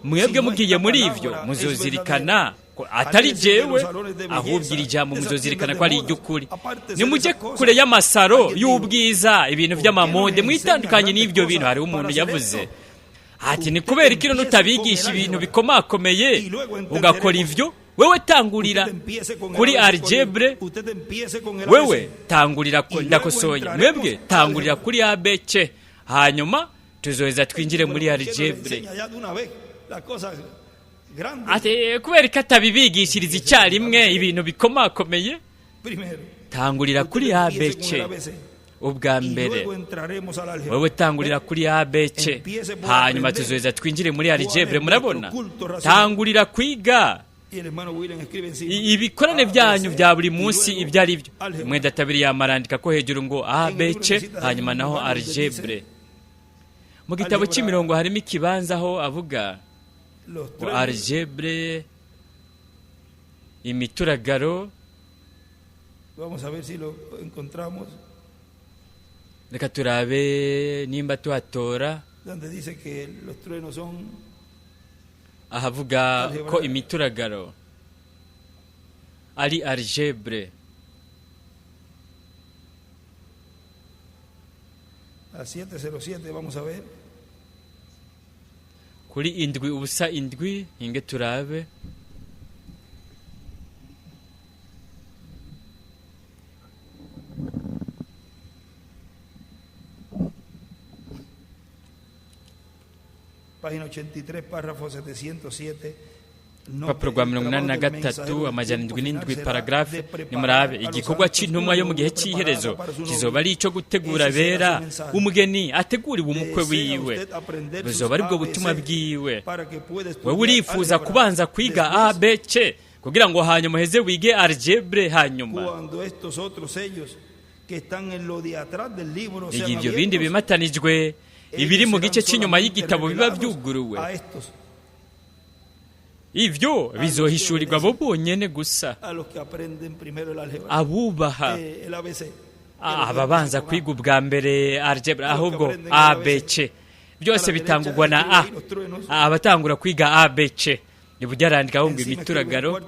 Mwebwe mugiye muri ivyo, muzozirikana ko atari jewe, ahubwo iri jambo muzozirikana ko ari iry'ukuri. Nimujye kure y'amasaro y'ubwiza, ibintu by'amamode, mwitandukanye n'ibyo bintu. Hariho umuntu yavuze Ati ni kubera iki none utabigisha ibintu bikomakomeye ugakora ivyo? Wewe tangurira kuri algebre, wewe tangurira, ndakosoye, mwebwe tangurira kuri ABC, hanyuma tuzoheza twinjire muri algebre. Ati kubera ko atabibigishiriza icyarimwe ibintu bikomakomeye? Tangurira kuri ABC ubwa mbere, wewe tangurira kuri ABC, hanyuma tuzoheza twinjire muri algebre. Murabona, tangurira kwiga ibikorane byanyu bya buri munsi ibyo ari byo. Mwe databiri yamarandika ko hejuru ngo ABC, hanyuma naho algebre. Mu gitabo cy'imirongo harimo ikibanza aho avuga ngo algebre, imituragaro. Reka turabe nimba tuhatora ahavuga ko imituragaro ari algebre. A 707 vamos a ver. Kuri 707 hinge turabe. Página 83, párrafo 707. Urupapuro rwa 83 707 paragrafe. Nimurabe, igikorwa cy'intumwa yo mu gihe cy'iherezo kizoba ari icyo gutegura abera, umugeni ateguriwe umukwe wiwe. Buzoba ari bwo butumwa bwiwe. Wewe urifuza kubanza kwiga ABC kugira ngo hanyuma uheze wige algebre hanyuma. Igihe ibyo bindi bimatanijwe, ibiri mu gice cy'inyuma y'igitabo biba byuguruwe, ivyo bizohishurirwa abo bonyene gusa, abubaha ababanza kwiga ubwa mbere algebra, ahubwo ABC. Byose bitangurwa na A. Abatangura kwiga ABC iburyo arandikaho ngo imituragaro,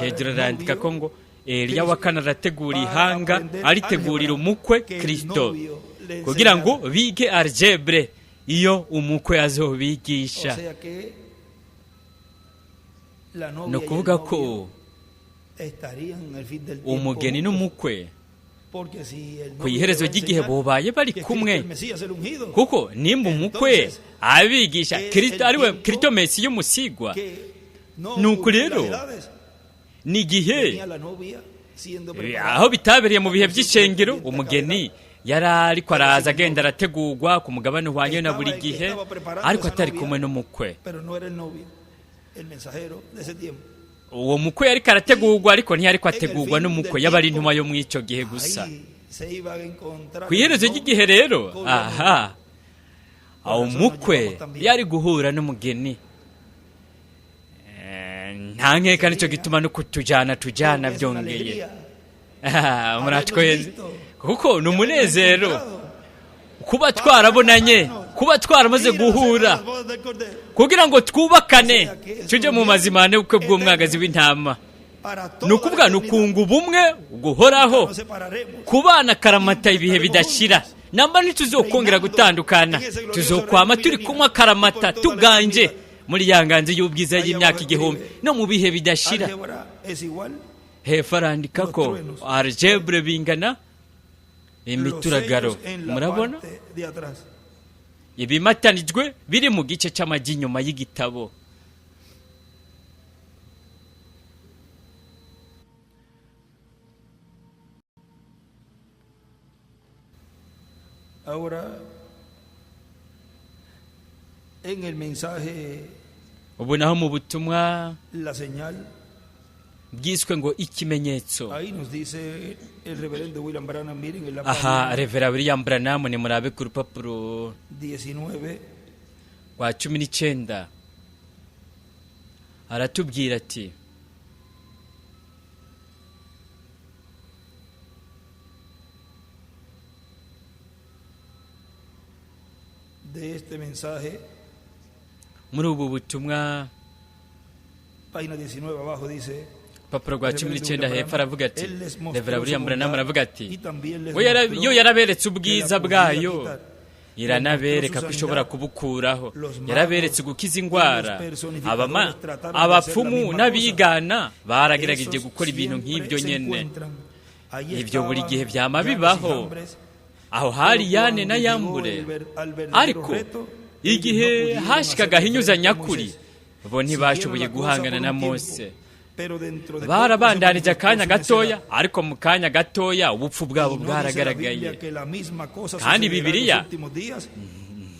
hejuru arandika ko ngo Eliya wa kane arategura ihanga, aritegurira umukwe Kristo, kugira ngo bige algebre iyo umukwe azobigisha. Ni ukuvuga ko umugeni n'umukwe ku iherezo ry'igihe bobaye bari kumwe, kuko nimba umukwe abigisha Kristo ariwe Kristo Mesiya y'umusigwa, nuko rero ni igihe aho bitabereye mu bihe by'ishengero, umugeni yari ariko araza agenda arategurwa ku mugabane uhwanye na buri gihe, ariko atari kumwe n'umukwe. Uwo mukwe yariko arategurwa, ariko ntiyariko ategurwa n'umukwe, yaba ari intumwa yo muri icyo gihe gusa. Ku iherezo ry'igihe rero, aha awo mukwe yari guhura n'umugeni. Nta nkeka nicyo gituma no kutujyana tujyana byongeye muratwenze, kuko ni umunezero kuba twarabonanye, kuba twaramaze guhura, kugira ngo twubakane tujye mu mazimane ubukwe bw'umwagazi w'intama. Ni ukuvuga ni ukunga ubumwe guhoraho, kubana karamata ibihe bidashira. Namba ntituzokongera gutandukana, tuzokwama turi kumwe karamata tuganje muri ya nganzi y'ubwiza y'imyaka 1000 no mu bihe bidashira. Hepfo arandika ko algebre bingana imituragaro. Murabona ibimatanijwe biri mu gice cy'amajyi inyuma y'igitabo. Ahora en el mensaje, ubu naho mu butumwa la señal, bwiswe ngo ikimenyetso. Ahí nos dice el reverendo William Branham, miren en la aha Revera William Branham, ni murabe ku rupapuro 19 rwa 19, aratubwira ati de este mensaje, muri ubu butumwa, página 19 abajo dice, urupapuro rwa 19 hepfo aravuga ati, Revera William Branham aravuga ati, yo yaraberetse ubwiza bwayo, Iranabereka ko ishobora kubukuraho. Yaraberetse gukiza indwara. Abapfumu n'abigana baragerageje gukora ibintu nk'ibyo nyene. Ibyo buri gihe byama bibaho. Aho hari Yane na Yambure, ariko igihe hashikaga hinyuza nyakuri, bo ntibashoboye guhangana na Mose. Barabandanije akanya gatoya, ariko mu kanya gatoya ubupfu bwabo bwaragaragaye. Kandi Bibiliya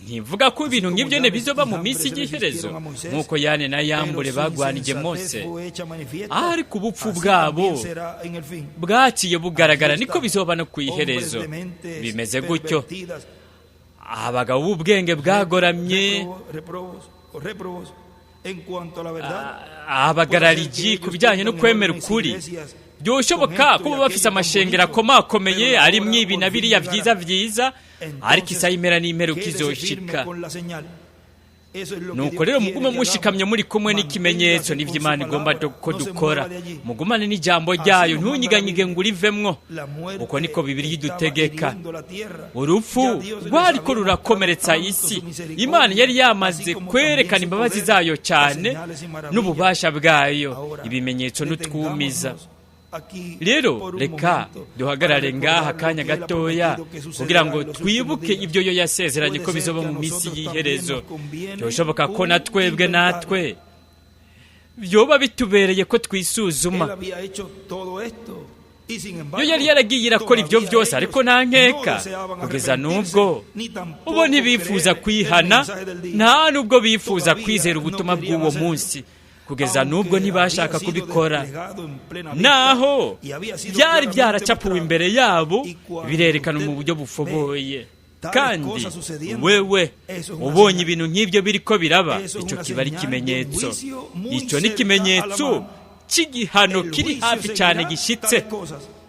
ntivuga ko ibintu nk'ibyo bizoba mu minsi y'iherezo, nk'uko Yane na Yambure bagwanije Mose, ariko ubupfu bwabo bwaciye bugaragara, niko bizoba no ku iherezo. Bimeze gutyo. Abagabo b'ubwenge bwagoramye, abagarariji ku bijyanye no kwemera ukuri, byoshoboka kuba bafise amashengero akomakomeye arimwo ibi na biriya vyiza vyiza, ariko isaha impera n'imperuka izoshika. Nuko rero mugume mushikamye muri kumwe n'ikimenyetso n'ivyo Imana igomba ko dukora. Mugumane n'ijambo ryayo, ntunyiganyige ngo urivemwo. Uko niko Bibiliya idutegeka. Urupfu rwariko rurakomeretsa isi. Imana yari yamaze kwerekana imbabazi zayo cyane n'ububasha bwayo, ibimenyetso n'utwumiza. Rero reka duhagarare ngaha akanya gatoya kugira ngo twibuke ibyo yo yasezeranye ko bizoba mu minsi y'iherezo. Byoshoboka ko na twebwe natwe byoba bitubereye ko twisuzuma. Yo yari yaragiye irakora ibyo byose, ariko nta nkeka kugeza n'ubwo ubo ntibifuza kwihana, nta n'ubwo bifuza kwizera ubutumwa bw'uwo munsi. Kugeza n'ubwo ntibashaka kubikora, naho byari byaracapuwe imbere yabo, birerekana mu buryo bufoboye. Kandi wewe ubonye ibintu nk'ibyo biriko biraba, icyo kiba ari ikimenyetso. Icyo ni ikimenyetso cy'igihano kiri hafi cyane gishyitse.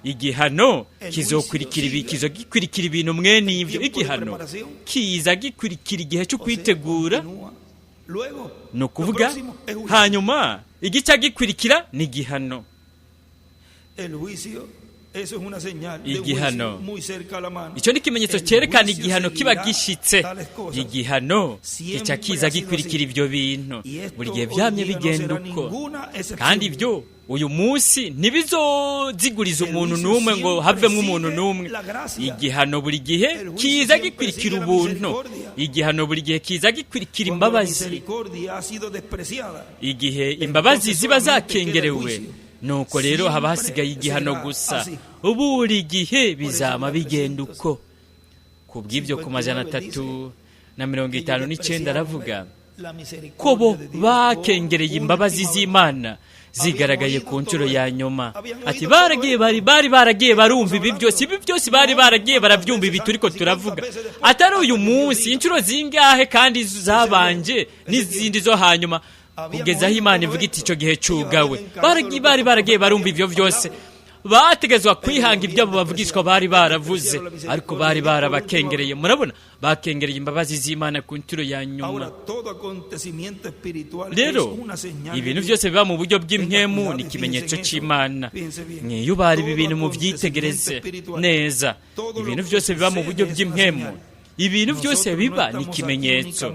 Igihano kizokurikira ibikizo gikurikira ibintu mwene ibyo. Igihano kiza gikurikira igihe cyo kwitegura, ni ukuvuga hanyuma igica gikurikira ni igihano. Igihano icyo ni ikimenyetso cyerekana igihano kiba gishyitse. Igihano gica kiza gikurikira ibyo bintu. Buri gihe byamye bigenda uko. Kandi ibyo uyu munsi ntibizoziguriza umuntu n'umwe ngo havemo umuntu n'umwe. Igihano buri gihe kiza gikurikira ubuntu. Igihano buri gihe kiza gikurikira imbabazi. Igihe imbabazi ziba zakengerewe, nuko rero haba hasigaye igihano gusa. Buri gihe bizama bigenda uko. Ku bw'ibyo ku 359 aravuga ko bo bakengereye imbabazi z'Imana zigaragaye ku nshuro ya nyuma. Ati baragiye bari baragiye barumva ibi byose, ibi byose bari baragiye barabyumva ibi turiko turavuga. Atari uyu munsi, inshuro zingahe kandi zabanje n'izindi zo hanyuma, kugeza aho Imana ivuga iti icyo gihe cugawe. Bari baragiye barumva ibyo byose, bategezwa kwihanga ibyo abo bavugishwa bari baravuze, ariko bari barabakengereye. Murabona, bakengereye imbabazi z'Imana ku nshuro ya nyuma. Rero ibintu byose biba mu buryo bw'impwemu ni ikimenyetso cy'Imana. Mwiyo bari ibi bintu mubyitegereze neza. Ibintu byose biba mu buryo bw'impwemu, ibintu byose biba ni ikimenyetso.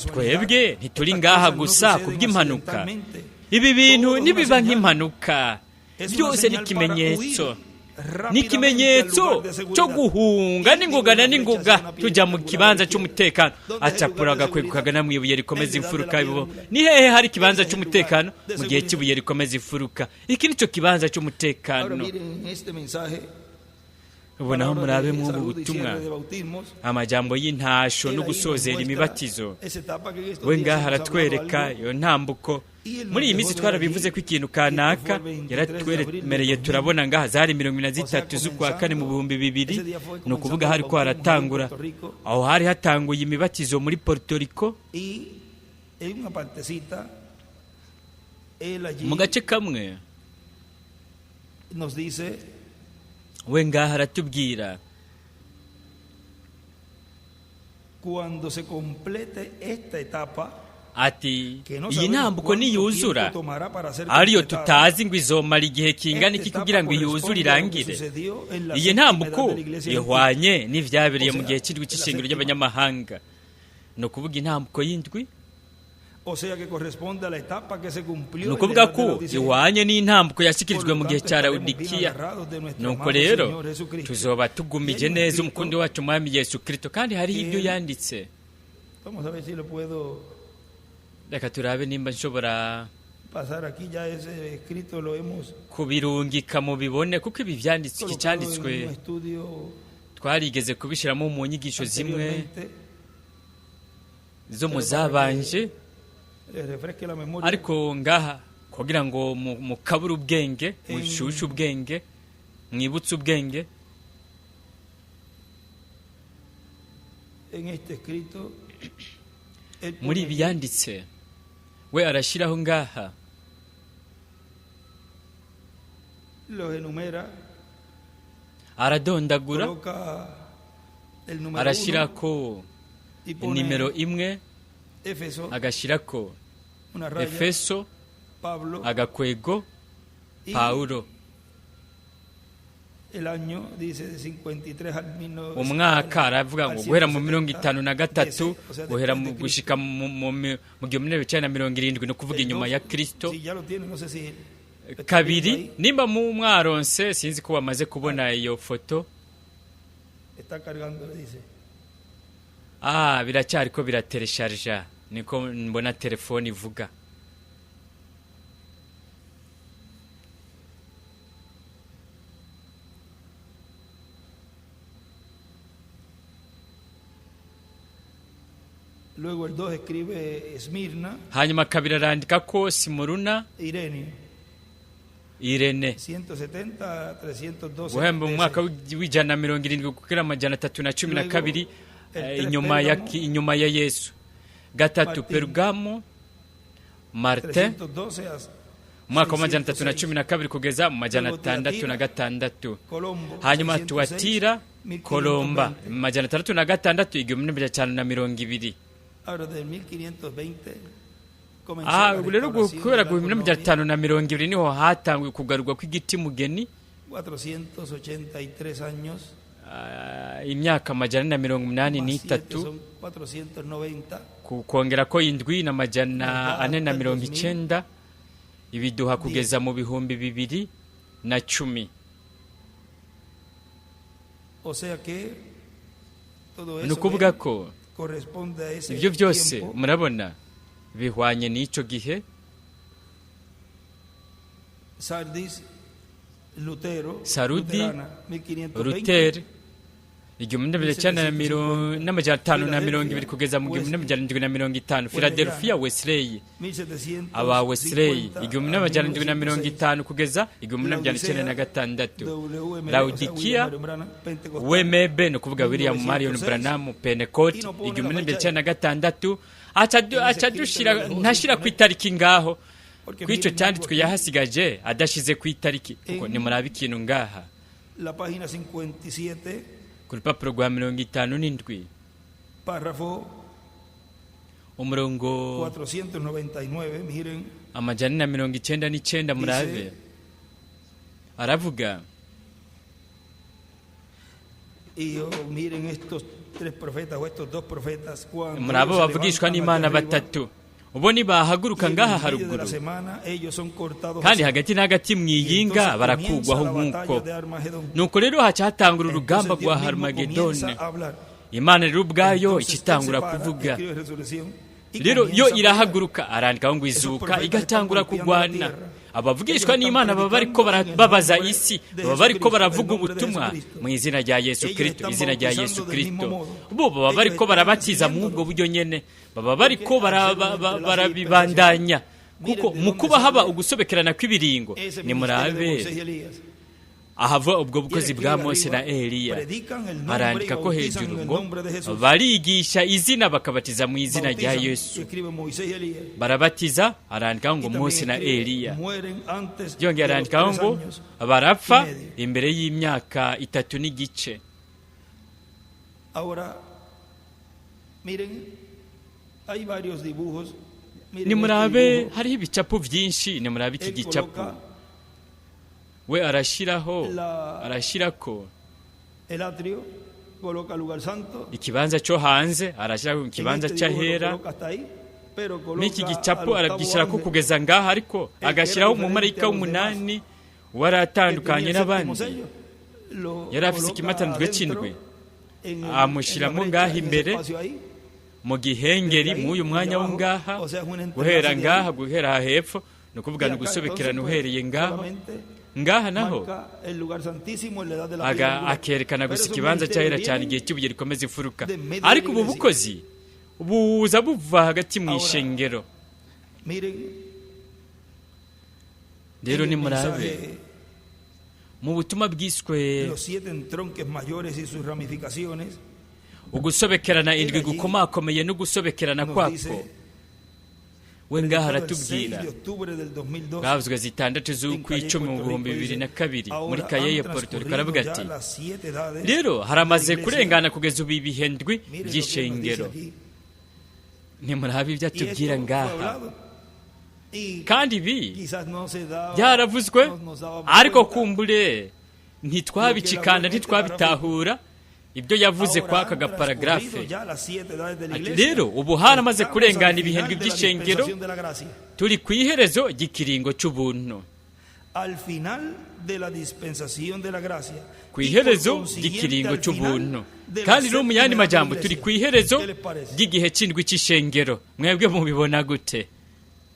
Twebwe ntituri ngaha gusa ku bw'impanuka. Ibi bintu ntibiba nk'impanuka, byose ni ikimenyetso. Ni ikimenyetso cyo guhunga n'ingoga na n'ingoga tujya mu kibanza cy'umutekano. Acapura agakwego kagana mu ibuye rikomeza imfuruka. Ni hehe hari ikibanza cy'umutekano? Mu gihe cy'ibuye rikomeza imfuruka. Iki nicyo kibanza cy'umutekano. Ubu naho murabe mw'ubu butumwa, amajambo y'intasho no gusozera imibatizo. We ngaha aratwereka iyo ntambuko. Muri iyi minsi twarabivuze ko ikintu kanaka yaratwemereye, turabona ngaha zari 43 z'ukwa kane mu 2000, ni ukuvuga hari ko haratangura. Aho hari hatanguye imibatizo muri Puerto Rico. Mu gace kamwe we ngaha aratubwira, cuando se complete esta etapa, Ati que no iyi sabemos ntambuko cuánto niyuzura, tiempo tomará para ser ariyo completada. tutazi ngo izomara igihe kingana Esta iki etapa kugira ngo yuzure corresponde a lo que irangire. sucedió en la Iyi séptima ntambuko edad de la iglesia gentil. ihwanye n'ivyabereye O mu sea, gihe c'indwi la c'ishingiro séptima. ry'abanyamahanga, ni ukuvuga intambuko y'indwi. O sea que corresponde a la etapa que se cumplió Ni en la ukuvuga edad de ko Laodicea. ihwanye n'intambuko Por yashyikirijwe lo mu gihe tanto, cya estaremos bien Lawodikiya. agarrados de nuestro Nuko amado rero Señor Jesucristo. tuzoba tugumije Y hay un neza escrito umukundi wacu umwami Yesu Kristo. Kandi hariho ibyo que yanditse. Vamos a ver si lo puedo Reka turabe nimba nshobora pasar aquí. Ya ese escrito lo hemos kubirungika mubibone, kuko ibi vyanditswe, iki colocado en cyanditswe un estudio twarigeze kubishyiramo mu nyigisho zimwe anteriormente. zo mu zabanje, Les refresque la memoria. ariko ngaha kugira ngo mukabure ubwenge, mushushe ubwenge, mwibutse ubwenge. En este escrito, él Muri pone ibi yanditse we arashyiraho ngaha, los enumera, aradondagura, coloca el número uno arashyirako y pone nimero 1, Éfeso, agashyirako una raya, Efeso, Pablo, agakwego, y Pawulo. el año, dice, de 53 al 19, Umwaka aravuga ngo al guhera mu 170 53, o sea, guhera después mu de Cristo. gushika mu 1970, ni ukuvuga El inyuma dos, ya Kristo. si ya lo tiene, no sé si lo está viendo Kabiri, ahí. nimba mu mwaronse, sinzi ko wamaze kubona iyo foto. Está cargando, le dice. Ah, biracyariko birateresharja, niko mbona telefone ivuga. Luego el 2 escribe Esmirna, Hanyuma kabiri arandika ko Simuruna, Irene, Irene, 170 312 guhemba mu DC. mwaka w'170 kugera 312 Luego, el tres inyuma ya Pérgamo, inyuma ya Yesu. Gatatu Martín, Perugamo, Martin, 312 a umwaka wa 312 kugeza mu Luego Tiatira, 606. Colombo, Hanyuma 606, Tuatira, Kolomba, 1520. 606, 1520. Ahora del 1520 comenzó Ah, la rero restauración guhera del ku árbol novio, 1520 niho hatanguye kugarurwa kw'igiti mugeni. 483 años, Ah, imyaka 483 más 7 son 490, kongera ko indwi na majana Nos da ane na hasta el 90, ibiduha kugeza mu 2010. O sea que todo Ni eso ukuvuga ven, ko corresponde a ese ibyo byose tiempo. murabona bihwanye n'icyo gihe. Sardis, Lutero, Sarudi, Luterana, 1520, Luther, 1520 kugeza mu 1750. Philadelphia, Wesley, 1750 aba Wesley, a 1750 1906, kugeza 1906. WM, o sea, Laodikia, William Marion Branham, Pentecostal, WMB, ni ukuvuga William Marion 1906, Branham, Pentecote, 1906. Aca dushira, ntashira ku itariki ngaho porque kw'icyo miren algo cyanditswe aquí, yahasigaje adashize ku itariki, kuko nimuraba ikintu ngaha la página 57, ku rupapuro rwa 57, párrafo umurongo 499, miren, 499, murabe aravuga y oh, miren estos tres profetas o estos dos profetas cuando Murabo ellos se bavugishwa levantan n'Imana allá arriba, batatu ubo nibahaguruka y en ngaha el medio de la haruguru, semana ellos son cortados kandi así. hagati na hagati Y mwiyinga entonces barakugwaho comienza la batalla nk'uko. de Armagedón. Nuko rero haca hatangura urugamba Entonces rwa Dios mismo Harumagedoni. comienza a hablar. Imana rero ubwayo Entonces, él ikitangura se para, kuvuga. escribe resurrección, y Rero yo comienza a pelear. irahaguruka, arandikaho ngo Esos izuka, profetas igatangura están golpeando la kugwana. tierra. Abavugishwa Ellos están n'Imana baba bariko predicando en el babaza nombre isi, de baba bariko Jesucristo, baravuga el nombre de ubutumwa Jesucristo. mu izina rya Yesu Ellos Kristo, están izina rya Yesu bautizando del mismo Kristo. modo. Bo baba Ellos bariko están barabatiza mu ubwo enseñándolos. buryo nyene, baba bariko Porque al ser un entrelace barabibandanya, miren kuko de mu dónde kuba haba sale ugusobekerana kw'ibiringo. ese ministerio de Nimurabe Moisés y Elías. ahava ubwo Y él bukozi escribe bwa Mose na arriba, Eliya. predican el nombre y Arandika ko bautizan hejuru en el ngo nombre de Jesús. barigisha izina bakabatiza mu izina rya Bautizan, y Yesu. escribe Moisés y Elías. Barabatiza, arandikaho Y ngo también Mose na escribe, Eliya. mueren antes Byongeye de los arandikaho tres ngo años barapfa y medio. imbere y'imyaka 3 n'igice. Ahora, miren, hay varios dibujos Miren Nimurabe, este dibujo. hariho ibicapo byinshi. Nimurabe iki Él gicapo. coloca We arashyiraho, arashyirako el atrio, coloca el lugar santo. ikibanza cyo hanze, arashyiraho En ikibanza este dibujo lo cy'ahera. coloca hasta ahí, pero coloca N'iki al gicapo octavo aragishyirako ángel, kugeza ngaha, ariko que agashyiraho era diferente umumarayika a los w'umunani que waratandukanye tenía el séptimo n'abandi. sello, lo Yari afise coloca ikimatanijwe adentro c'indwi, en en la amushyiramo brecha, ngaha en ese imbere espacio ahí. mu gihengeri, Desde ahí mw'uyu mwanya hacia wo abajo, ngaha, o sea, es un entrelace guhera de ahí. ngaha, guhera aha hepfo, ni ukuvuga Y ni acá, ugusobekerana entonces, pues, uhereye ngaho. solamente Ngaha naho marca el lugar santísimo en la edad de la piedra aga angular. akerekana Pero gusa esos ikibanza ministerios cyahera cyane vienen igihe cy'ibuye rikomeza imfuruka. de medio de la Ariko ubu iglesia. bukozi buza buva hagati mu Ahora, ishengero. miren, Rero en el nimurabe mensaje, mu butumwa bwiswe los siete entronques mayores y sus ramificaciones, ugusobekerana indwi allí gukomakomeye n'ugusobekerana nos kwako, dice, we ngaha predicado el 6 aratubwira, de octubre del 2002, bwavuzwe 6 en z'ukw'icumi Cayey, mu Puerto bihumbi Rico, bibiri dice, na kabiri muri ahora Kayeye, han Puerto Rico, transcurrido aravuga ya ati: las siete edades rero de la haramaze iglesia. kurengana kugeza ubu ibihe ndwi Miren lo que nos dice by'ishengero. aquí. Nimurabe ibyo Y atubwira esto fue ngaha. hablado. Y Kandi ibi quizás no se daba, byaravuzwe, no nos dábamos ariko cuenta. kumbure ntitwabicikana, ntitwabitahura ibyo yavuze Ahora kwaka han gaparagrafe. transcurrido ya las siete edades de la Ati, iglesia. rero ubu haramaze Estamos kurengana al ibihe final ndwi de la by'ishengero, dispensación de la gracia. turi ku iherezo ry'ikiringo c'ubuntu. Al final de la dispensación de la gracia. Ku Y por iherezo consiguiente, ry'ikiringo al final c'ubuntu, de la kandi no mu séptima yandi edad de la majambo turi iglesia. ku iherezo ¿Qué les parece? ry'igihe c'indwi c'ishengero. Mwebwe mubibona gute?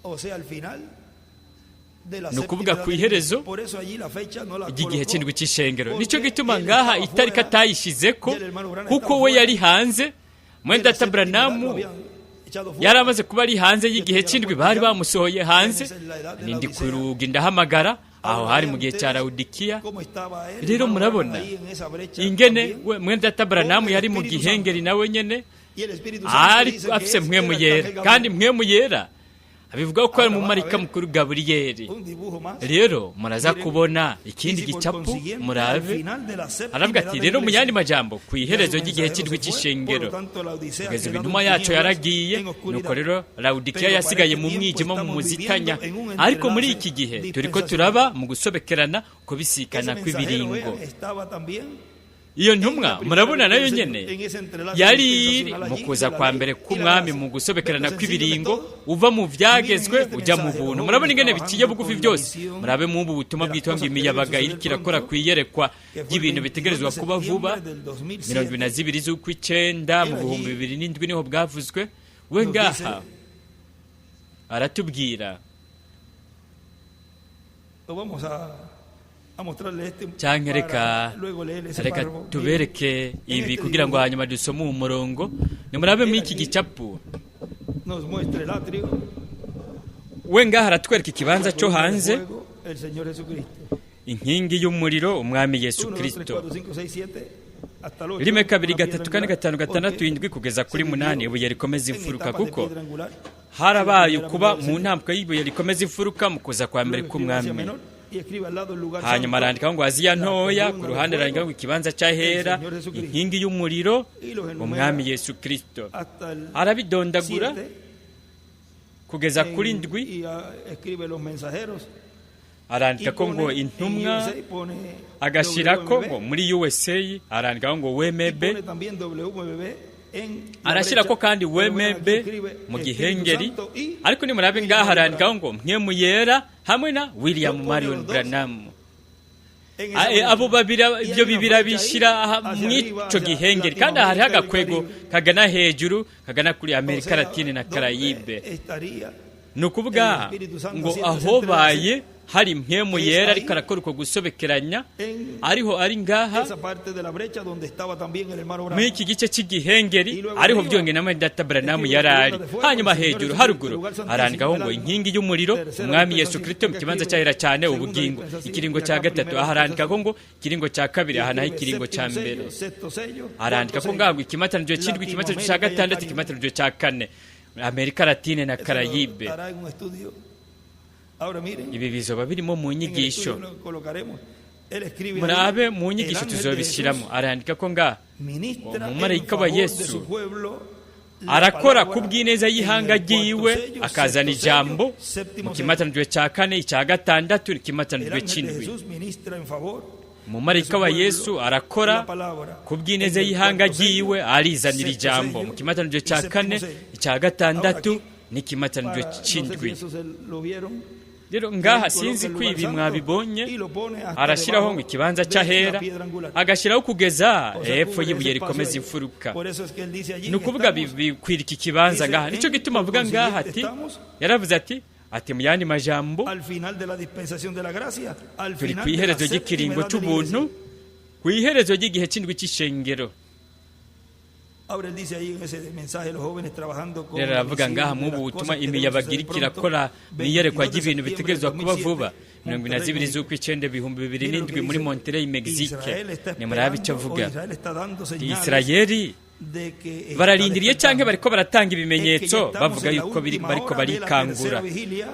O sea, al final de la Ni séptima ukuvuga edad ku de la iglesia. iherezo Por eso allí la fecha no la ry'igihe colocó, c'indwi c'ishengero. porque Nico gituma él ngaha estaba itariki fuera atayishizeko, y el hermano Branham kuko estaba we fuera yari hanze, de mwene la data séptima edad, lo Branamu habían echado fuera. yari amaze kuba ari hanze y'igihe c'indwi, bari bamusohoye hanze. Nindi ku rugi ndahamagara, aho hari mu gihe cya Lawudikiya. Cómo estaba él, Rero hermano murabona Branham, ahí en esa brecha ingene también. we mwene data Branamu Con el yari mu Espíritu gihengeri Santo. nawe nyene, Y el Espíritu Santo ari dice que afise es mpwemu el yera, arcángel kandi Gabriel. mpwemu yera abivuga ko ari Ahora van a umumarayika ver mukuru Gaburiyeli. un dibujo más. Rero muraza Miren, kubona ikindi dice, por gicapo. consiguiente, al Murabe, final de la séptima aravuga edad ati de la rero mu iglesia, yandi majambo ku ya iherezo su ry'igihe mensajero c'indwi se fue, por c'ishengero, lo tanto, la Odisea ha kugeza ubu quedado intumwa en yacu tinieblas, yaragiye, en oscuridad. nuko rero Lawudikiya Pero para yasigaye este mu tiempo mwijima, mu estamos muzitanya. viviendo en un Ariko muri entrelace iki gihe turiko dispensacional. turaba mu gusobekerana, Ese kubisikana mensajero, kw'ibiringo. vean, estaba también Iyo ntumwa murabona nayo nyene yari iri mu kuza kwa mbere k'umwami, mu gusobekerana kw'ibiringo, uva mu vyagezwe uja mu buntu. Murabona ingene biciye bugufi byose. Murabe mw'ubu butumwa bwitwa ngo imiyabaga iriko irakora kw'iyerekwa que fue el ry'ibintu 22 bitegerezwa de kuba vuba, septiembre del 2007, 22 z'ukw'icenda mu 2007 niho bwavuzwe. We nos ngaha dice, aratubwira, lo vamos a mostrarle este canke reka para luego leer ese reka párrafo. Miren, tubereke en ibi este kugira ngo dibujo hanyuma dusome uwo murongo. Nimurabe muri iki aquí gicapu, nos muestra el atrio, we ngaha aratwereka ikibanza la cyo columna de hanze, fuego, el Señor Jesucristo. inkingi y'umuriro, umwami Yesu 1, 2, 3, Kristo. 4, 5, 6, 7, hasta el 8, 1, 2, una piedra 3, 4, angular, 5, 6, porque 7 kugeza se kuri vivió 8, ibuye rikomeza en imfuruka, etapas de kuko piedra angular en la harabaye primera kuba venida del mu Señor. ntambwe y'ibuye rikomeza imfuruka mu kuza kwa mbere Luego escribe Asia k'umwami. Menor y escribe al lado el lugar Hanyuma santo, arandikaho ngo Aziya la ntoya, ku columna de ruhande arandikaho fuego, ngo ikibanza el cy'ahera, Señor Jesucristo. inkingi y'umuriro, Y los umwami enumera Yesu Kristo. hasta el Arabidondagura 7 kugeza kuri 7. y escribe los mensajeros y Arandika ko ngo pone en intumwa, USA, pone agashyirako ngo WMB muri USA arandikaho ngo y WMB, pone también WMB en la arashyirako brecha. kandi Pero vean, WMB aquí escribe mu Espíritu gihengeri. Santo y Ariko nimurabe William ngaha Marion arandikaho Branham. ngo mpwemu yera hamwe na William Lo pone Marion los dos Branham. en esa Abo brecha. babiri Y hay ibyo una bibiri brecha ahí abishyira aha hacia arriba, mw'ico hacia gihengeri, kandi hariho Latinoamérica y el agakwego Caribe. kagana hejuru, kagana kuri O Amerika sea, Latine na ¿dónde Karayibe. estaría Ni ukuvuga el Espíritu Santo ngo haciendo ese aho entrelace? baye hari mpwemu Es yera ariko ahí arakora uko gusobekeranya, en ariho ari ngaha esa parte de la brecha donde estaba también el hermano muri Branham. iki gice Y cy'igihengeri, luego ariho arriba byongeye na mwene data Branamu escribe yari la ari. columna de fuego, Hanyuma el Señor hejuru Jesucristo, haruguru lugar santísimo, arandikaho el ngo alma. inkingi y'umuriro, Tercera umwami Yesu dispensación, Kristo, mu acá kibanza escribe cyahera cyane, segunda ubugingo. dispensación Ikiringo y cya acá gatatu primera aha arandikaho dispensación. ngo ikiringo cya kabiri, Y aha naho escribe ikiringo cya séptimo mbere. sello, sexto sello, cuarto Arandika ko sello. ngaho ikimatanijwe cy'indwi, ikimatanijwe cya Latinoamérica y el gatandatu, Caribe. ikimatanijwe cya kane, Amerika Latine na Eso lo Karayibe. estará en un estudio. Ahora miren, Ibi bizoba birimo mu en el nyigisho. estudio lo colocaremos. Él escribe ahí, Murabe mu el nyigisho ángel de tuzobishyiramo. Jesús Arandika ko ngaha ministra en umumarayika wa favor de Yesu su pueblo Arakora ku bw'ineza y'ihanga ryiwe, akazana ijambo mu kimatanijwe cya kane, icya gatandatu, ikimatanijwe cy'indwi. Umumarayika wa Yesu arakora ku bw'ineza y'ihanga ryiwe, arizanira ijambo mu kimatanijwe cya kane, icya gatandatu n'ikimatanijwe cy'indwi. Rero ngaha sinzi ko ibi mwabibonye, arashyiraho ngo ikibanza cy'ahera, agashyiraho kugeza hepfo y'ibuye rikomeza imfuruka. Ni ukuvuga bikwira iki kibanza ngaha. Nicyo gituma avuga ngaha ati, yaravuze ati mu yandi majambo, turi ku iherezo ry'ikiringo cy'ubuntu, ku iherezo ry'igihe cy'indwi cy'ishengero. Rero aravuga ngaha mu butumwa imiyabaga iriko irakora mu iyerekwa ry'ibintu bitegerezwa kuba vuba, 22 z'ukwicenda 2007 muri Monterrey, Mexique. Nimurabe icyo avuga. Isirayeli bararindiriye canke bariko baratanga ibimenyetso bavuga yuko bariko barikangura.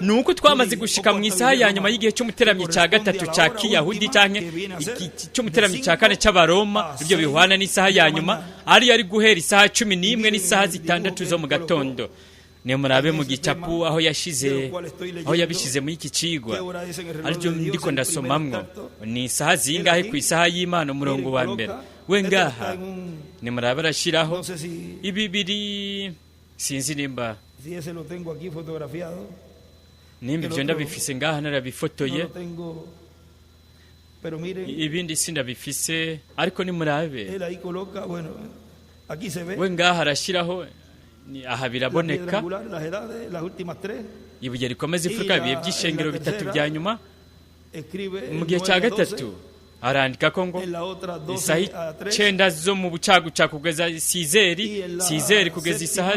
Ni uko twamaze gushika mu isaha ya nyuma y'igihe cy'umuteramyi cya gatatu cya Kiyahudi canke cy'umuteramyi cya kane cy'Abaroma, ibyo bihwana n'isaha ya nyuma ariyo ari guhera isaha 11 n'isaha 6 zo mu gatondo. Nimurabe mu gicapu aho yashize, aho yabishize muri iki cigwa aricyo ndiko ndasomamwo, ni isaha zingahe ku isaha y'Imana? Umurongo wa mbere we ngaha nimurabe arashiraho ibi biri, sinzi nimba ibyo ndabifise ngaha narabifotoye, ibindi sindabifise, ariko nimurabe we ngaha arashiraho, aha biraboneka ibuye rikomeza imfuruka, ibihe by'ishengero bitatu bya nyuma. Mu gihe cya gatatu arandika ko ngo isaha 9 zo mu bucaguca kugeza sizeri, sizeri kugeza isaha,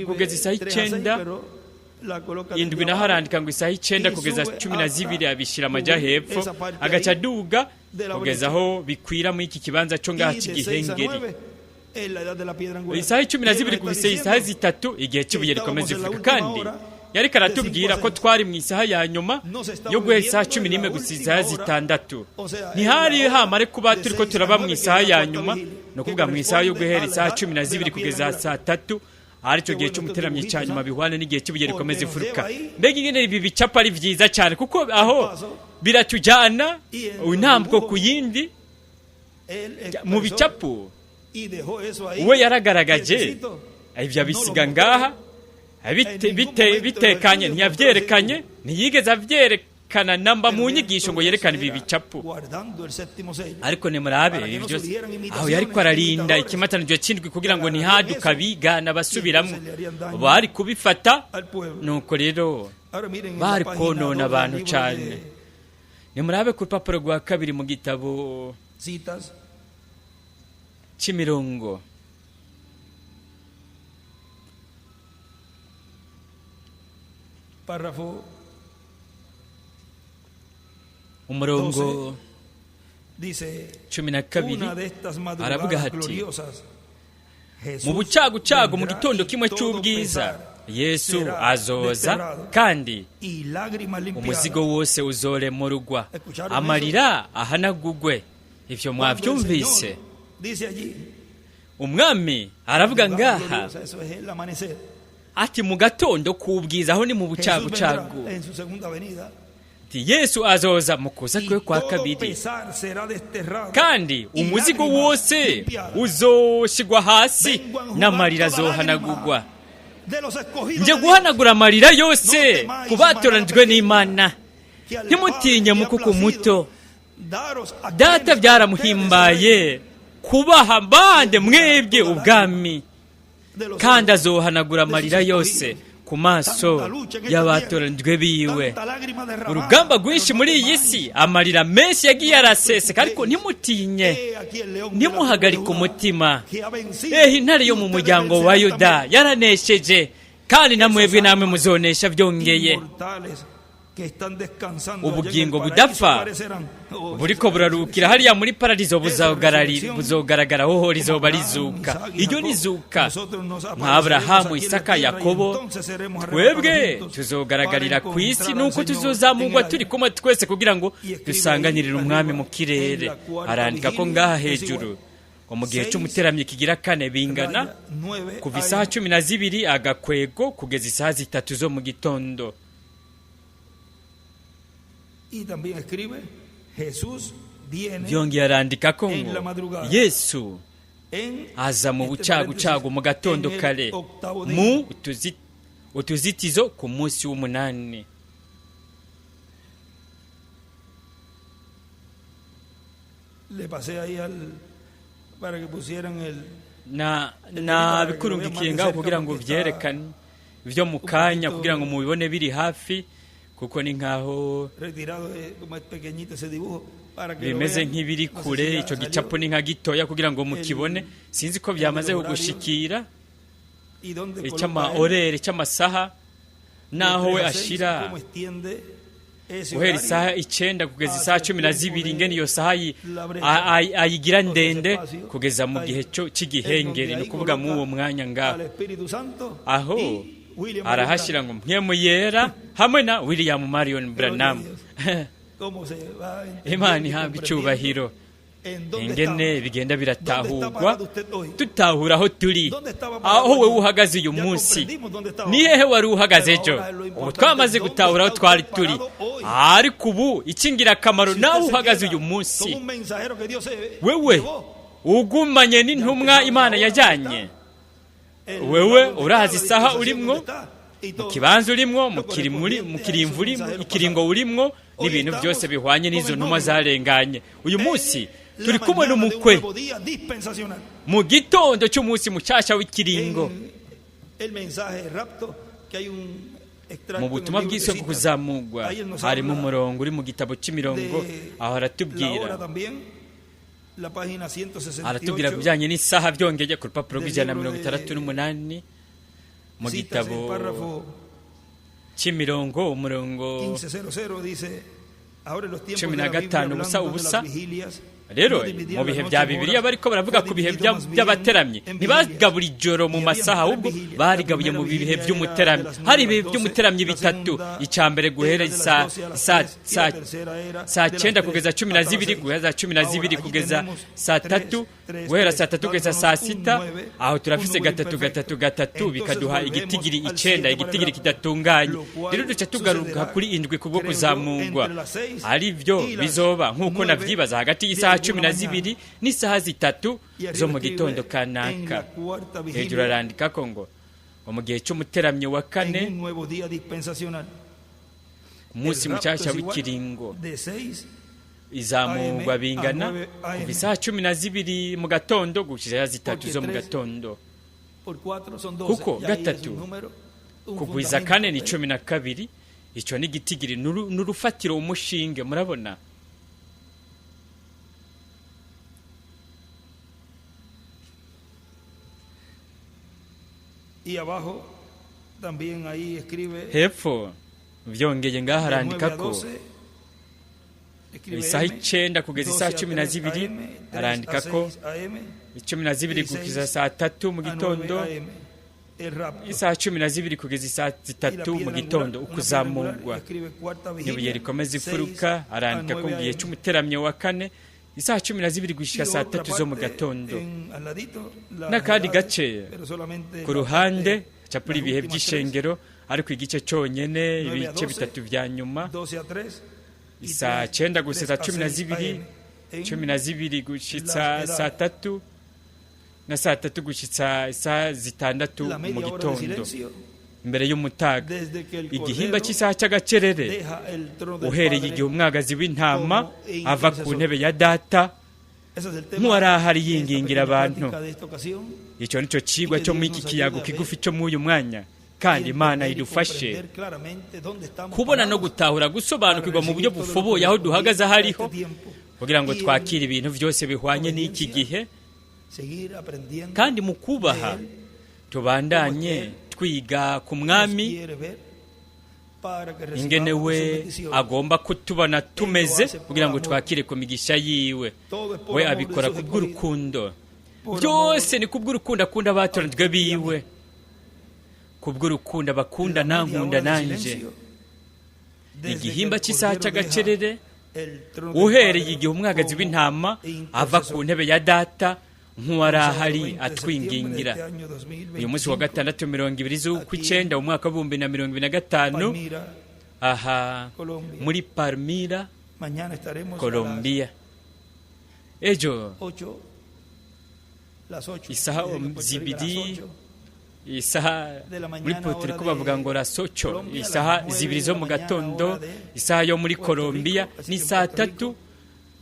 kugeza isaha 9, indwi naho arandika ngo isaha 9 kugeza 12, abishira amajya hepfo, agaca aduga kugeza aho bikwira muri iki kibanza cyo ngaha cy'igihengeri. Isaha 12 kugeza isaha 3, igihe cy'ibuye rikomeza imfuruka. Kandi yariko aratubwira ko twari mu isaha ya nyuma yo guhera isaha 11 gusa isaha 6. Ntihari hamare kuba turiko turaba mu isaha ya nyuma, ni ukuvuga mu isaha yo guhera isaha 12 kugeza saa 3, aricyo gihe cy'umuteramyi cya nyuma bihwana n'igihe cy'ibuye rikomeza imfuruka. Mbega ingene ibi bicapa ari vyiza cyane, kuko aho biratujyana intambwe ku yindi mu bicapu. We yaragaragaje ibyo abisiga ngaha bitekanye, ntiyavyerekanye, ntiyigeze avyerekana namba mu nyigisho ngo yerekane ibi bicapu. Ariko nimurabe ibi byose aho yariko ararinda ikimatanijwe cy'indwi kugira ngo ntihaduka abigana basubiramwo bari kubifata. Nuko rero bari konona abantu cyane. Nimurabe ku rupapuro rwa kabiri mu gitabo cy'imirongo. Umurongo 12 aravuga ati, mu bucagucagu mu gitondo kimwe cy'ubwiza Yesu azoza, kandi umuzigo wose uzoremurugwa, amarira ahanagugwe. Ivyo mwavyumvise? Umwami aravuga ngaha ati mu gatondo k'ubwiza, aho ni mu bucagucagu. Ati Yesu azoza mu kuza kwe kwa kabiri, kandi umuzigo wose uzoshigwa hasi n'amarira azohanagurwa. Nje guhanagura amarira yose ku batoranijwe n'Imana. Ntimutinye mukuku muto, Data byaramuhimbaye kubaha bande mwebwe ubwami, kandi azohanagura amarira yose ku maso y'abatoranijwe biwe. Urugamba rwinshi muri iyi si, amarira menshi yagiye araseseka, ariko ntimutinye, ntimuhagarike umutima. Ehe, intare yo mu muryango wa Yuda yaranesheje, kandi namwebwe namwe muzonesha byongeye. Ubugingo budapfa buriko burarukira hariya muri paradizo, buzogaragara hoho rizoba rizuka. Iryo nizuka nka Aburahamu, Isaka, Yakobo, twebwe tuzogaragarira ku isi, nuko tuzozamurwa turi kumwe twese kugira ngo dusanganirire umwami mu kirere. Arandika ko ngaha hejuru Ngo mu gihe cy'umuteramyi kigira kane bingana kuva isaha 12 agakwego kugeza isaha 3 zo mu gitondo. Byongeye arandika ko ngo Yesu aza mu bucagucagu mu gatondo kare mu utuzitizo ku munsi w'umunani. Na bikurungikiye ngaho kugira ngo byerekane byo mu kanya, kugira ngo mubibone biri hafi, kuko ni nkaho bimeze nk'ibiri kure. Icyo gicapo ni nka gitoya kugira ngo mukibone, sinzi ko byamaze kugushikira, icy'amaorere cy'amasaha naho we ashira guhera isaha 9 kugeza isaha 12, ingene iyo saha ayigira ndende kugeza mu gihe cy'igihengeri, ni ukuvuga mu uwo mwanya ngaho. Aho arahashyira ngo Mpwemu Yera hamwe na William Marion Branham. Imana ihabwa icyubahiro. Ingene bigenda biratahurwa, tutahura aho turi, aho wowe uhagaze uyu munsi. Ni hehe wari uhagaze ejo? Ubu twamaze gutahura aho twari turi, ariko ubu icy'ingirakamaro nawe uhagaze uyu munsi. Wewe ugumanye n'intumwa Imana yajyanye, wewe urazi isaha urimwo, mu kibanza urimwo, mu kiringo urimwo, n'ibintu byose bihwanye n'izo ntumwa zarenganye. Uyu munsi turi kumwe n'umukwe mu gitondo cy'umunsi mucyashya w'ikiringo. Mu butumwa bw'isoko kuzamugwa harimo umurongo uri mu gitabo cy'imirongo, aho aratubwira ku bijyanye n'isaha, byongeye ku rupapuro rw'168 mu gitabo cy'imirongo, umurongo 15 ubusa ubusa. Rero mu bihe bya Bibiliya bariko baravuga ku bihe by'abateramyi, ntibagabura ijoro mu masaha, ahubwo barigabuye mu bihe by'umuteramyi. Hari ibihe by'umuteramyi bitatu: icya mbere guhera saa 9 kugeza 12, guhera 12 kugeza saa 3, guhera saa 3 kugeza saa 6. Aho turafise 3 3 3 bikaduha igitigiri 9, igitigiri kidatunganye. Rero duca tugaruka kuri 7 kubwo kuzamugwa, ari byo bizoba nk'uko navyibaza hagati y'isaha 12 n'isaha 3 zo mu gitondo kanaka. Hejuru arandika ko ngo mu gihe cy'umuteramyi wa kane, umunsi mucyashya w'ikiringo, izamurwa bingana kuva isaha 12 mu gatondo gushira 3 zo mu gatondo, kuko 3 kugwiza 4 ni 12. Icyo ni igitigiri n'urufatiro umushinge, murabona. Hepfo byongeye ngaho arandika ko isaha 9 kugeza isaha 12, arandika ko 12 kugeza saa 3 mu gitondo, isaha 12 kugeza isaha 3 mu gitondo, ukuzamurwa. N'ibuye rikomeza imfuruka, arandika ko mu gihe cy'umuteramyi wa kane, isaha 12 gushika saa 3 zo mu gatondo. N'akandi gace ku ruhande capura ibihe by'ishengero, ariko igice cyonyene, ibice bitatu vya nyuma, isaha 9 gushitsa 12, 12 gushitsa saa 3, na saa 3 gushitsa isaha 6 mu gitondo, imbere y'umutaga. Igihimba cy'isaha cy'agacerere, uhereye igihe umwagazi w'intama ava ku ntebe ya data nk'uwarahari yingingira abantu. Icyo nicyo cigwa cyo muri iki kiyago kigufi cyo muri uyu mwanya, kandi Imana idufashe kubona no gutahura, gusobanukirwa mu buryo bufoboye aho duhagaze ahariho, kugira ngo twakire ibintu byose bihwanye n'iki gihe, kandi mu kubaha tubandanye twiga ku mwami ingene we agomba kutubona tumeze, kugira ngo twakire ku migisha yiwe. We abikora kubw'urukundo, byose ni kubw'urukundo akunda abatoranijwe biwe, kubw'urukundo abakunda nankunda nanje. Igihimba cy'isaha cy'agacerere, uhereye igihe umwagazi w'intama ava ku ntebe ya data nk'uwari El sábado ahari 20 de septiembre de atwingingira. este año Uyu munsi wa 2025, gatandatu 20 z'ukw'icyenda umwaka w'2025, Palmira, aha Colombia. muri Palmira, Mañana estaremos a las Colombia. Ejo 8, las 8. isaha Dicen que Puerto Rico a las 2, 8 isaha de la muri mañana, Puerto hora Rico bavuga de ngo rasocho, Colombia, a isaha las 9 2 de zo la mu mañana, gatondo, hora de isaha yo muri Puerto Colombia, Rico. Así ni que en saa Puerto tatu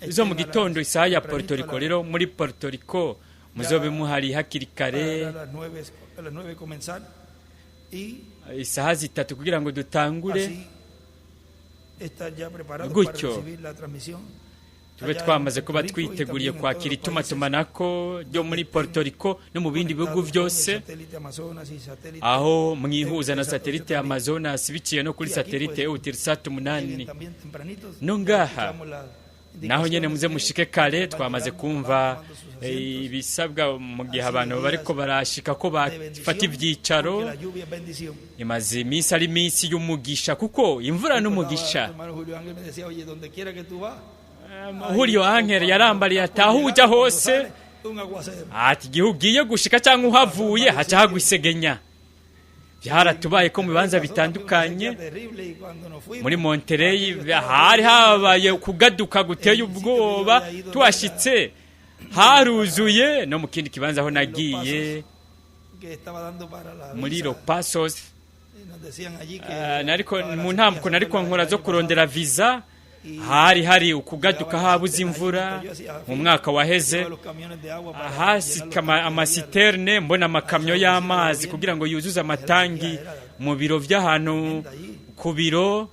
Rico zo mu estén a gitondo, las isaha ya tempranito, Puerto a Rico. las Rero muri Puerto Rico muzobe muhari hakiri kare, para a las 9, a las 9 comenzar y isaha 3 kugira ngo dutangure, así estar ya preparados para gutyo recibir la transmisión tube allá en twamaze Puerto kuba Rico y twiteguriye también en todos kwakira los países itumatumanako ryo muri estén Puerto Rico no mu bindi bihugu conectados con el byose satélite Amazonas y satélite aho mwihuza na Eutelsat 8 satelite también. Amazonas biciye no kuri Y aquí satelite pues Eutelsat lleguen 8. también tempranitos, No ya ngaha escuchamos las naho nyene indicaciones muze que mushike kare, van twamaze llegando, van kumva tomando sus asientos. ibisabwa mu gihe Han sido abantu días bariko barashika ko de bafata bendición, ivyicaro. porque la lluvia es bendición. Imaze iminsi ari iminsi y'umugisha kuko imvura Recordaba n'umugisha. tu hermano Julio Ángel me decía, oye, donde quiera que tú vas, hay Julio o Angel cuando yarambariye estás ati por aho llegar uja o cuando hose, sales, un aguacero. ati igihe ugiye gushika cyangwa Pasó en uhavuye varios haca hagwa sitios. isegenya. Byaratubaye ko mu En bibanza Monterrey pasó también una bitandukanye, sequía terrible y cuando nos muri fuimos, Monterey aquello estaba hari lloviendo. habaye kugaduka guteye El sitio que yo ubwoba, había ido no era tuhashitse haruzuye. No mu kindi kibanza aho en los nagiye pasos que estaba dando para la muri visa, Los Pasos, nos decían allí que nariko estaba la mu sequía, ntambuko se fue nariko el nkora zo año pasado kurondera visa, y hari hari ukugaduka llegaban las habuze cisternas allí imvura mientras yo hacía mu fila, mwaka waheze, llegaban los camiones de agua para llenar los ahasika tanques allí amasiterne, mbona a esa amakamyo oficina de y'amazi gobierno. kugira ngo yuzuze Era la sequía amatangi era mu biro by'ahantu tremenda allí. ku biro.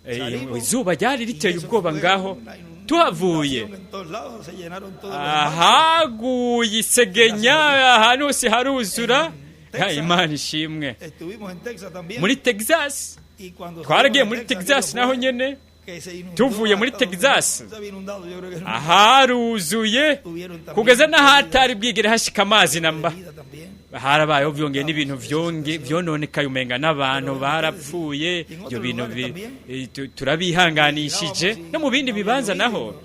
Salimos Izuba ryari y riteye eso ubwoba fue ngaho. una Tuhavuye inundación en todos lados, se llenaron todos los embalses. ahaguye isegenya, Gracias a Dios. ahantu hose haruzura. En Texas, Imana ishimwe. estuvimos en Texas también Muri Texas y cuando salimos twaragiye de muri Texas, aquello Texas naho fue nyene, que se inundó tuvuye muri hasta donde no Texas se había inundado, yo creo que nunca. aharuzuye Tuvieron también kugeza n'ahatari pérdidas bwigere hashika amazi de namba. vida también. Harabayeho byongeye n'ibintu Estamos en esa vyonge situación. vyononekaye, umenga n'abantu Pero bueno, ustedes sí. barapfuye. Y en Ibyo otros bintu lugares también turabihanganishije. llegábamos No mu y bindi no había bibanza llovido y naho no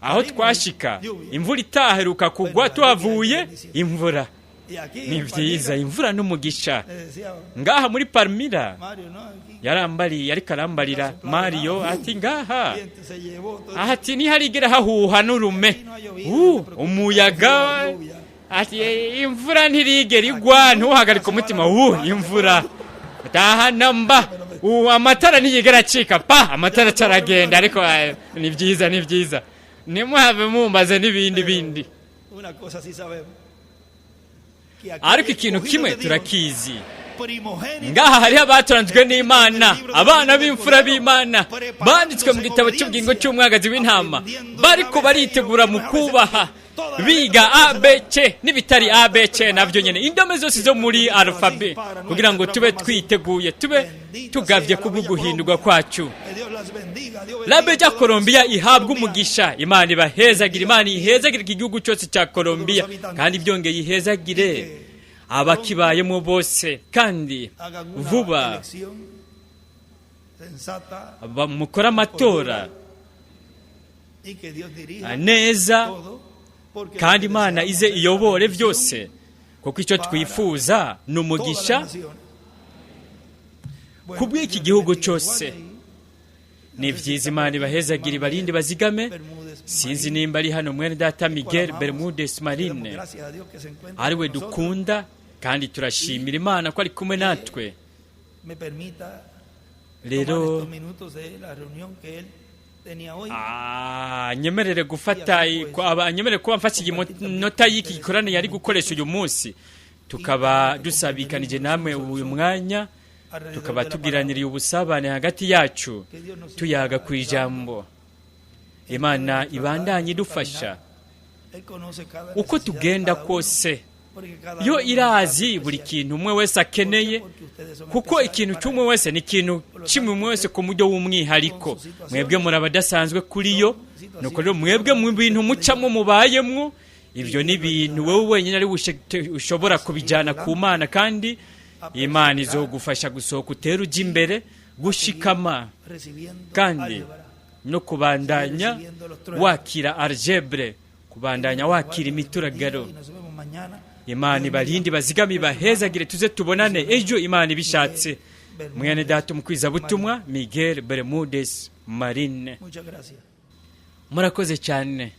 aho salimos y twashika lluvia. imvura itaheruka Bueno, kugwa, la lluvia es tuhavuye bendición. imvura. Y aquí Ni en vyiza, Palmira, imvura n'umugisha. le decía Ngaha muri Palmira Mario, ¿no? Aquí yarambariye, ariko no ha arambarira soplado Mario nada. ati ngaha Viento se llevó todo eso. ati ntiharigera hahuha n'urume. Aquí no ha llovido, no te preocupes, ha sido la Umuyaga lluvia. ati imvura ntirigera igwa, Aquí nunca ntuhagarike se va la umutima. luz, se va Imvura la luz. taha namba, Pero me- amatara ntiyigera acika pa, ya amatara no te voy a acaragenda preguntar ariko ni byiza, ni byiza, ntimuhave mumbaze n'ibindi bindi. Pero una cosa sí sabemos, que Ariko aquel ikintu escogido kimwe de Dios, turakizi, primogénito, ngaha hariho abatoranijwe escrito en el n'Imana, libro de la abana vida del b'imfura Cordero, b'Imana, banditswe mu preparándose en gitabo cy'ubugingo obediencia, cy'umwagazi w'intama, aprendiendo el bariko ABC y lo baritegura que mu no es ABC kubaha, también, todas las letras biga del abecedario, ABC n'ibitari para estar ABC navyo nyene, preparándonos indome zose y zo estar muri listos así alfabe, para kugira ngo nuestra tube transformación. twiteguye, tube Bendita tugavye sea la kubwo bella guhindurwa Colombia. kwacu. Que Dios las bendiga. Dios La bendiga Bella toda la Colombia nación ihabwa colombiana. umugisha, Imana ibahezagire, Bendiga Imana también ihezagire iki gihugu cyose cya a todos los Colombia, kandi habitantes byongeye y ihezagire que pronto abakibayemo bose, kandi hagan una vuba elección sensata, mukore amatora cordura y que Dios dirija neza, todo, porque lo kandi que Imana deseamos ize es la iyobore bendición byose, kuko icyo para twifuza ni todas las umugisha naciones. Bueno, kubw'iki Dios les gihugu bendiga y cyose. guarde y Ni no sé si byiza, está por Imana aquí ibahezagire, hermano ibarinde, Miguel bazigame. Bermúdez Sinzi Marín, nimba ari hano mwene data el cual Miguel amamos. Bermúdez Le damos Marine, gracias a Dios que se encuentra ari con we nosotros dukunda, kandi y turashimira Imana ko ari kumwe que natwe. me permita tomar Rero estos minutos de la reunión que él tenía hoy nyemerere y gufata así pues nyemerere kuba mfashe iyi compartir también nota con y'iki ustedes gikorane estos yari gukoresha momentitos uyu munsi, y tukaba también este dusabikanije compañerismo los namwe unos a los uyu otros mwanya, alrededor tukaba de la palabra. tugiraniriye ubusabane hagati yacu, Que Dios nos siga tuyaga ku ayudando ijambo. en todo Imana nuestro andar, ibandanye nuestro idufasha caminar. Él conoce cada uko necesidad de tugenda cada uno, kose, porque cada yo uno es un caso irazi buri especial. kintu umwe wese ¿Por qué? akeneye, Porque ustedes son kuko especiales ikintu para cy'umwe Él. wese ni ikintu Por lo kimwe tanto, umwe wese usted ku buryo con w'umwihariko. sus Mwebwe situaciones muri abadasanzwe kuri yo, son nuko rero situaciones que mwebwe mu solamente bintu usted puede mucamwo llevar mubayemwo, y ibyo ni Dios lo ibintu ayudará wowe wenyine ari ushobora a salir kubijyana ku adelante, Mana, kandi a Imana perseverar izogufasha gusohoka utere ujya y imbere, a seguir gushikama recibiendo kandi álgebra, no seguir kubandanya recibiendo los truenos. wakira algebre, Kubandanya wakira imituragaro. Y nos vemos mañana. Imana ibarinde, bazigame, ibahezagire. Tuze tubonane ejo Imana ibishatse. Mwene data umukwizabutumwa Miguel Bermudez Marine. Muchas gracias. Murakoze cyane.